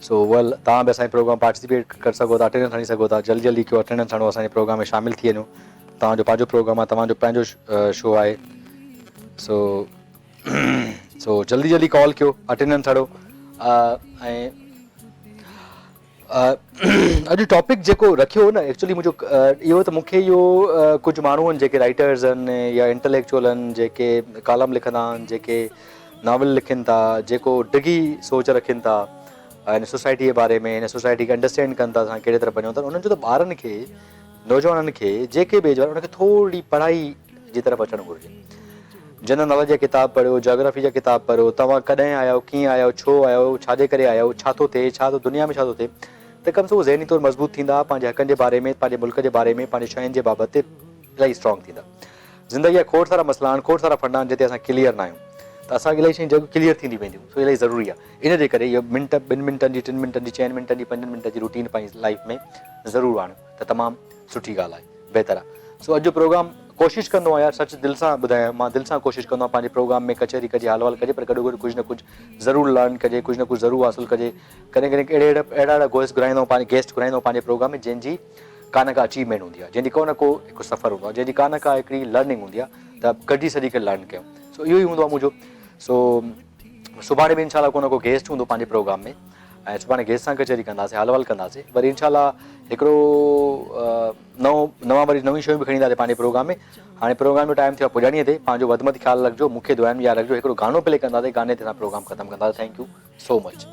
سو ويل توهان به اسان جي پروگرام پارٽيسپيٽ ڪري سگهو ٿا اٽينڊنس هڻي سگهو ٿا جلدي جلدي ڪيو اٽينڊنس هڻو اسان جي پروگرام ۾ شامل ٿي وڃو توهان جو پنهنجو پروگرام آ توهان جو پنهنجو شو آهي سو سو جلدي جلدي ڪال ڪيو اٽينڊنس هڻو ۽ اڄ ٽاپڪ جيڪو رکيو هو نه ايڪچولي منهنجو اهو ته مونکي اهو ڪجهه ماڻهو آهن جيڪي رائٽرز آهن يا انٽليڪچوئل آهن جيڪي ڪالم لکندا آهن جيڪي ناول لکن ٿا جيڪو ڊگهي سوچ رکن ٿا هن سوسائٽي جي باري ۾ هن سوسائٽي کي انڊرسٽينڊ ڪن ٿا اسان ڪهڙي طرف وڃون ٿا انهن جو ته ٻارن کي نوجوانن کي جيڪي به ايج وارا انهن کي ٿوري پڙهائي جي طرف اچڻ گهرجي. جنرل ناليج جا ڪتاب پڙهيو، جاگرافي جا ڪتاب پڙهيو، توهان ڪڏهن آيا آهيو، ڪيئن آيا آهيو، ڇو آيا آهيو، ڇا جي ڪري آيا آهيو، ڇا ٿو ٿئي، ڇا ٿو دنيا ۾ ڇا ٿو ٿئي ته ڪم سو ذهني طور مضبوط ٿيندا، پنهنجي حقن جي باري ۾ پنهنجي ملڪ جي باري ۾ پنهنجي شين جي بابت الاهي اسٽرانگ ٿيندا. زندگي جا کوڙ سارا مسئلا آهن، کوڙ سارا ڦنڊا آهن جتي اسان ڪليئر نه آهيون ته اسان کي الاهي شيون جيڪو ڪليئر ٿينديون وينديون سو الاهي ضروري آهي ان جي ڪري اهو منٽ ٻن منٽن جي ٽن منٽن جي چئن منٽن جي پنجن منٽن جي روٽين پنهنجي لائيف ۾ ضرور آڻيو ته تمام سٺي ڳالهه آهي. بهتر آ سو اڄ جو پروگرام ڪوشش ڪندو آهيان سچ دل سان ٻڌايان مان دل سان ڪوشش ڪندو آهيان پنهنجي پروگرام ۾ ڪچهري ڪجي حال احوال ڪجي پر گڏو گڏ ڪجهه نه ڪجهه ضرور لرن ڪجي ڪجهه نه ڪجهه ضرور حاصل ڪجي ڪڏهن ڪڏهن اهڙي اهڙا اهڙا اهڙا گويسٽ گهرائيندو آهيان پنهنجي گيسٽ گهرائيندو آهيان پنهنجي پروگرام ۾ جنهن جي ڪا نه ڪا اچيومينٽ هوندي آهي جنهن جي ڪو نه ڪو هڪ سفر هوندو آهي جنهن جي ڪا نه ڪا هڪڙي لرننگ هوندي آهي ته گڏجي سڄي ڪري لرن ڪيون سو اهو ئي هوندو آهي منهنجو سو سڀاڻي به انشاء الله ڪو نه ڪو گيسٽ هوندو پنهنجي پروگرام ۾ ۽ سڀاڻي گيسٽ سان ڪچهري ڪنداسين حال احوال ڪنداسين وري انشاء الله هڪڙو نئون نوان وري نيون شيون به کڻي اينداسين پنهنجي پروگرام ۾ هاڻي پروگرام جو ٽائيم ٿيو آهي پڄاڻي تي پنهنجو وڌ مٿ خيال رکجو مون کي دعائن ۾ ياد رکجو هڪڙو گانو پلي ڪنداسين گاني تي اسان پروگرام ختم ڪنداسين thank you so much.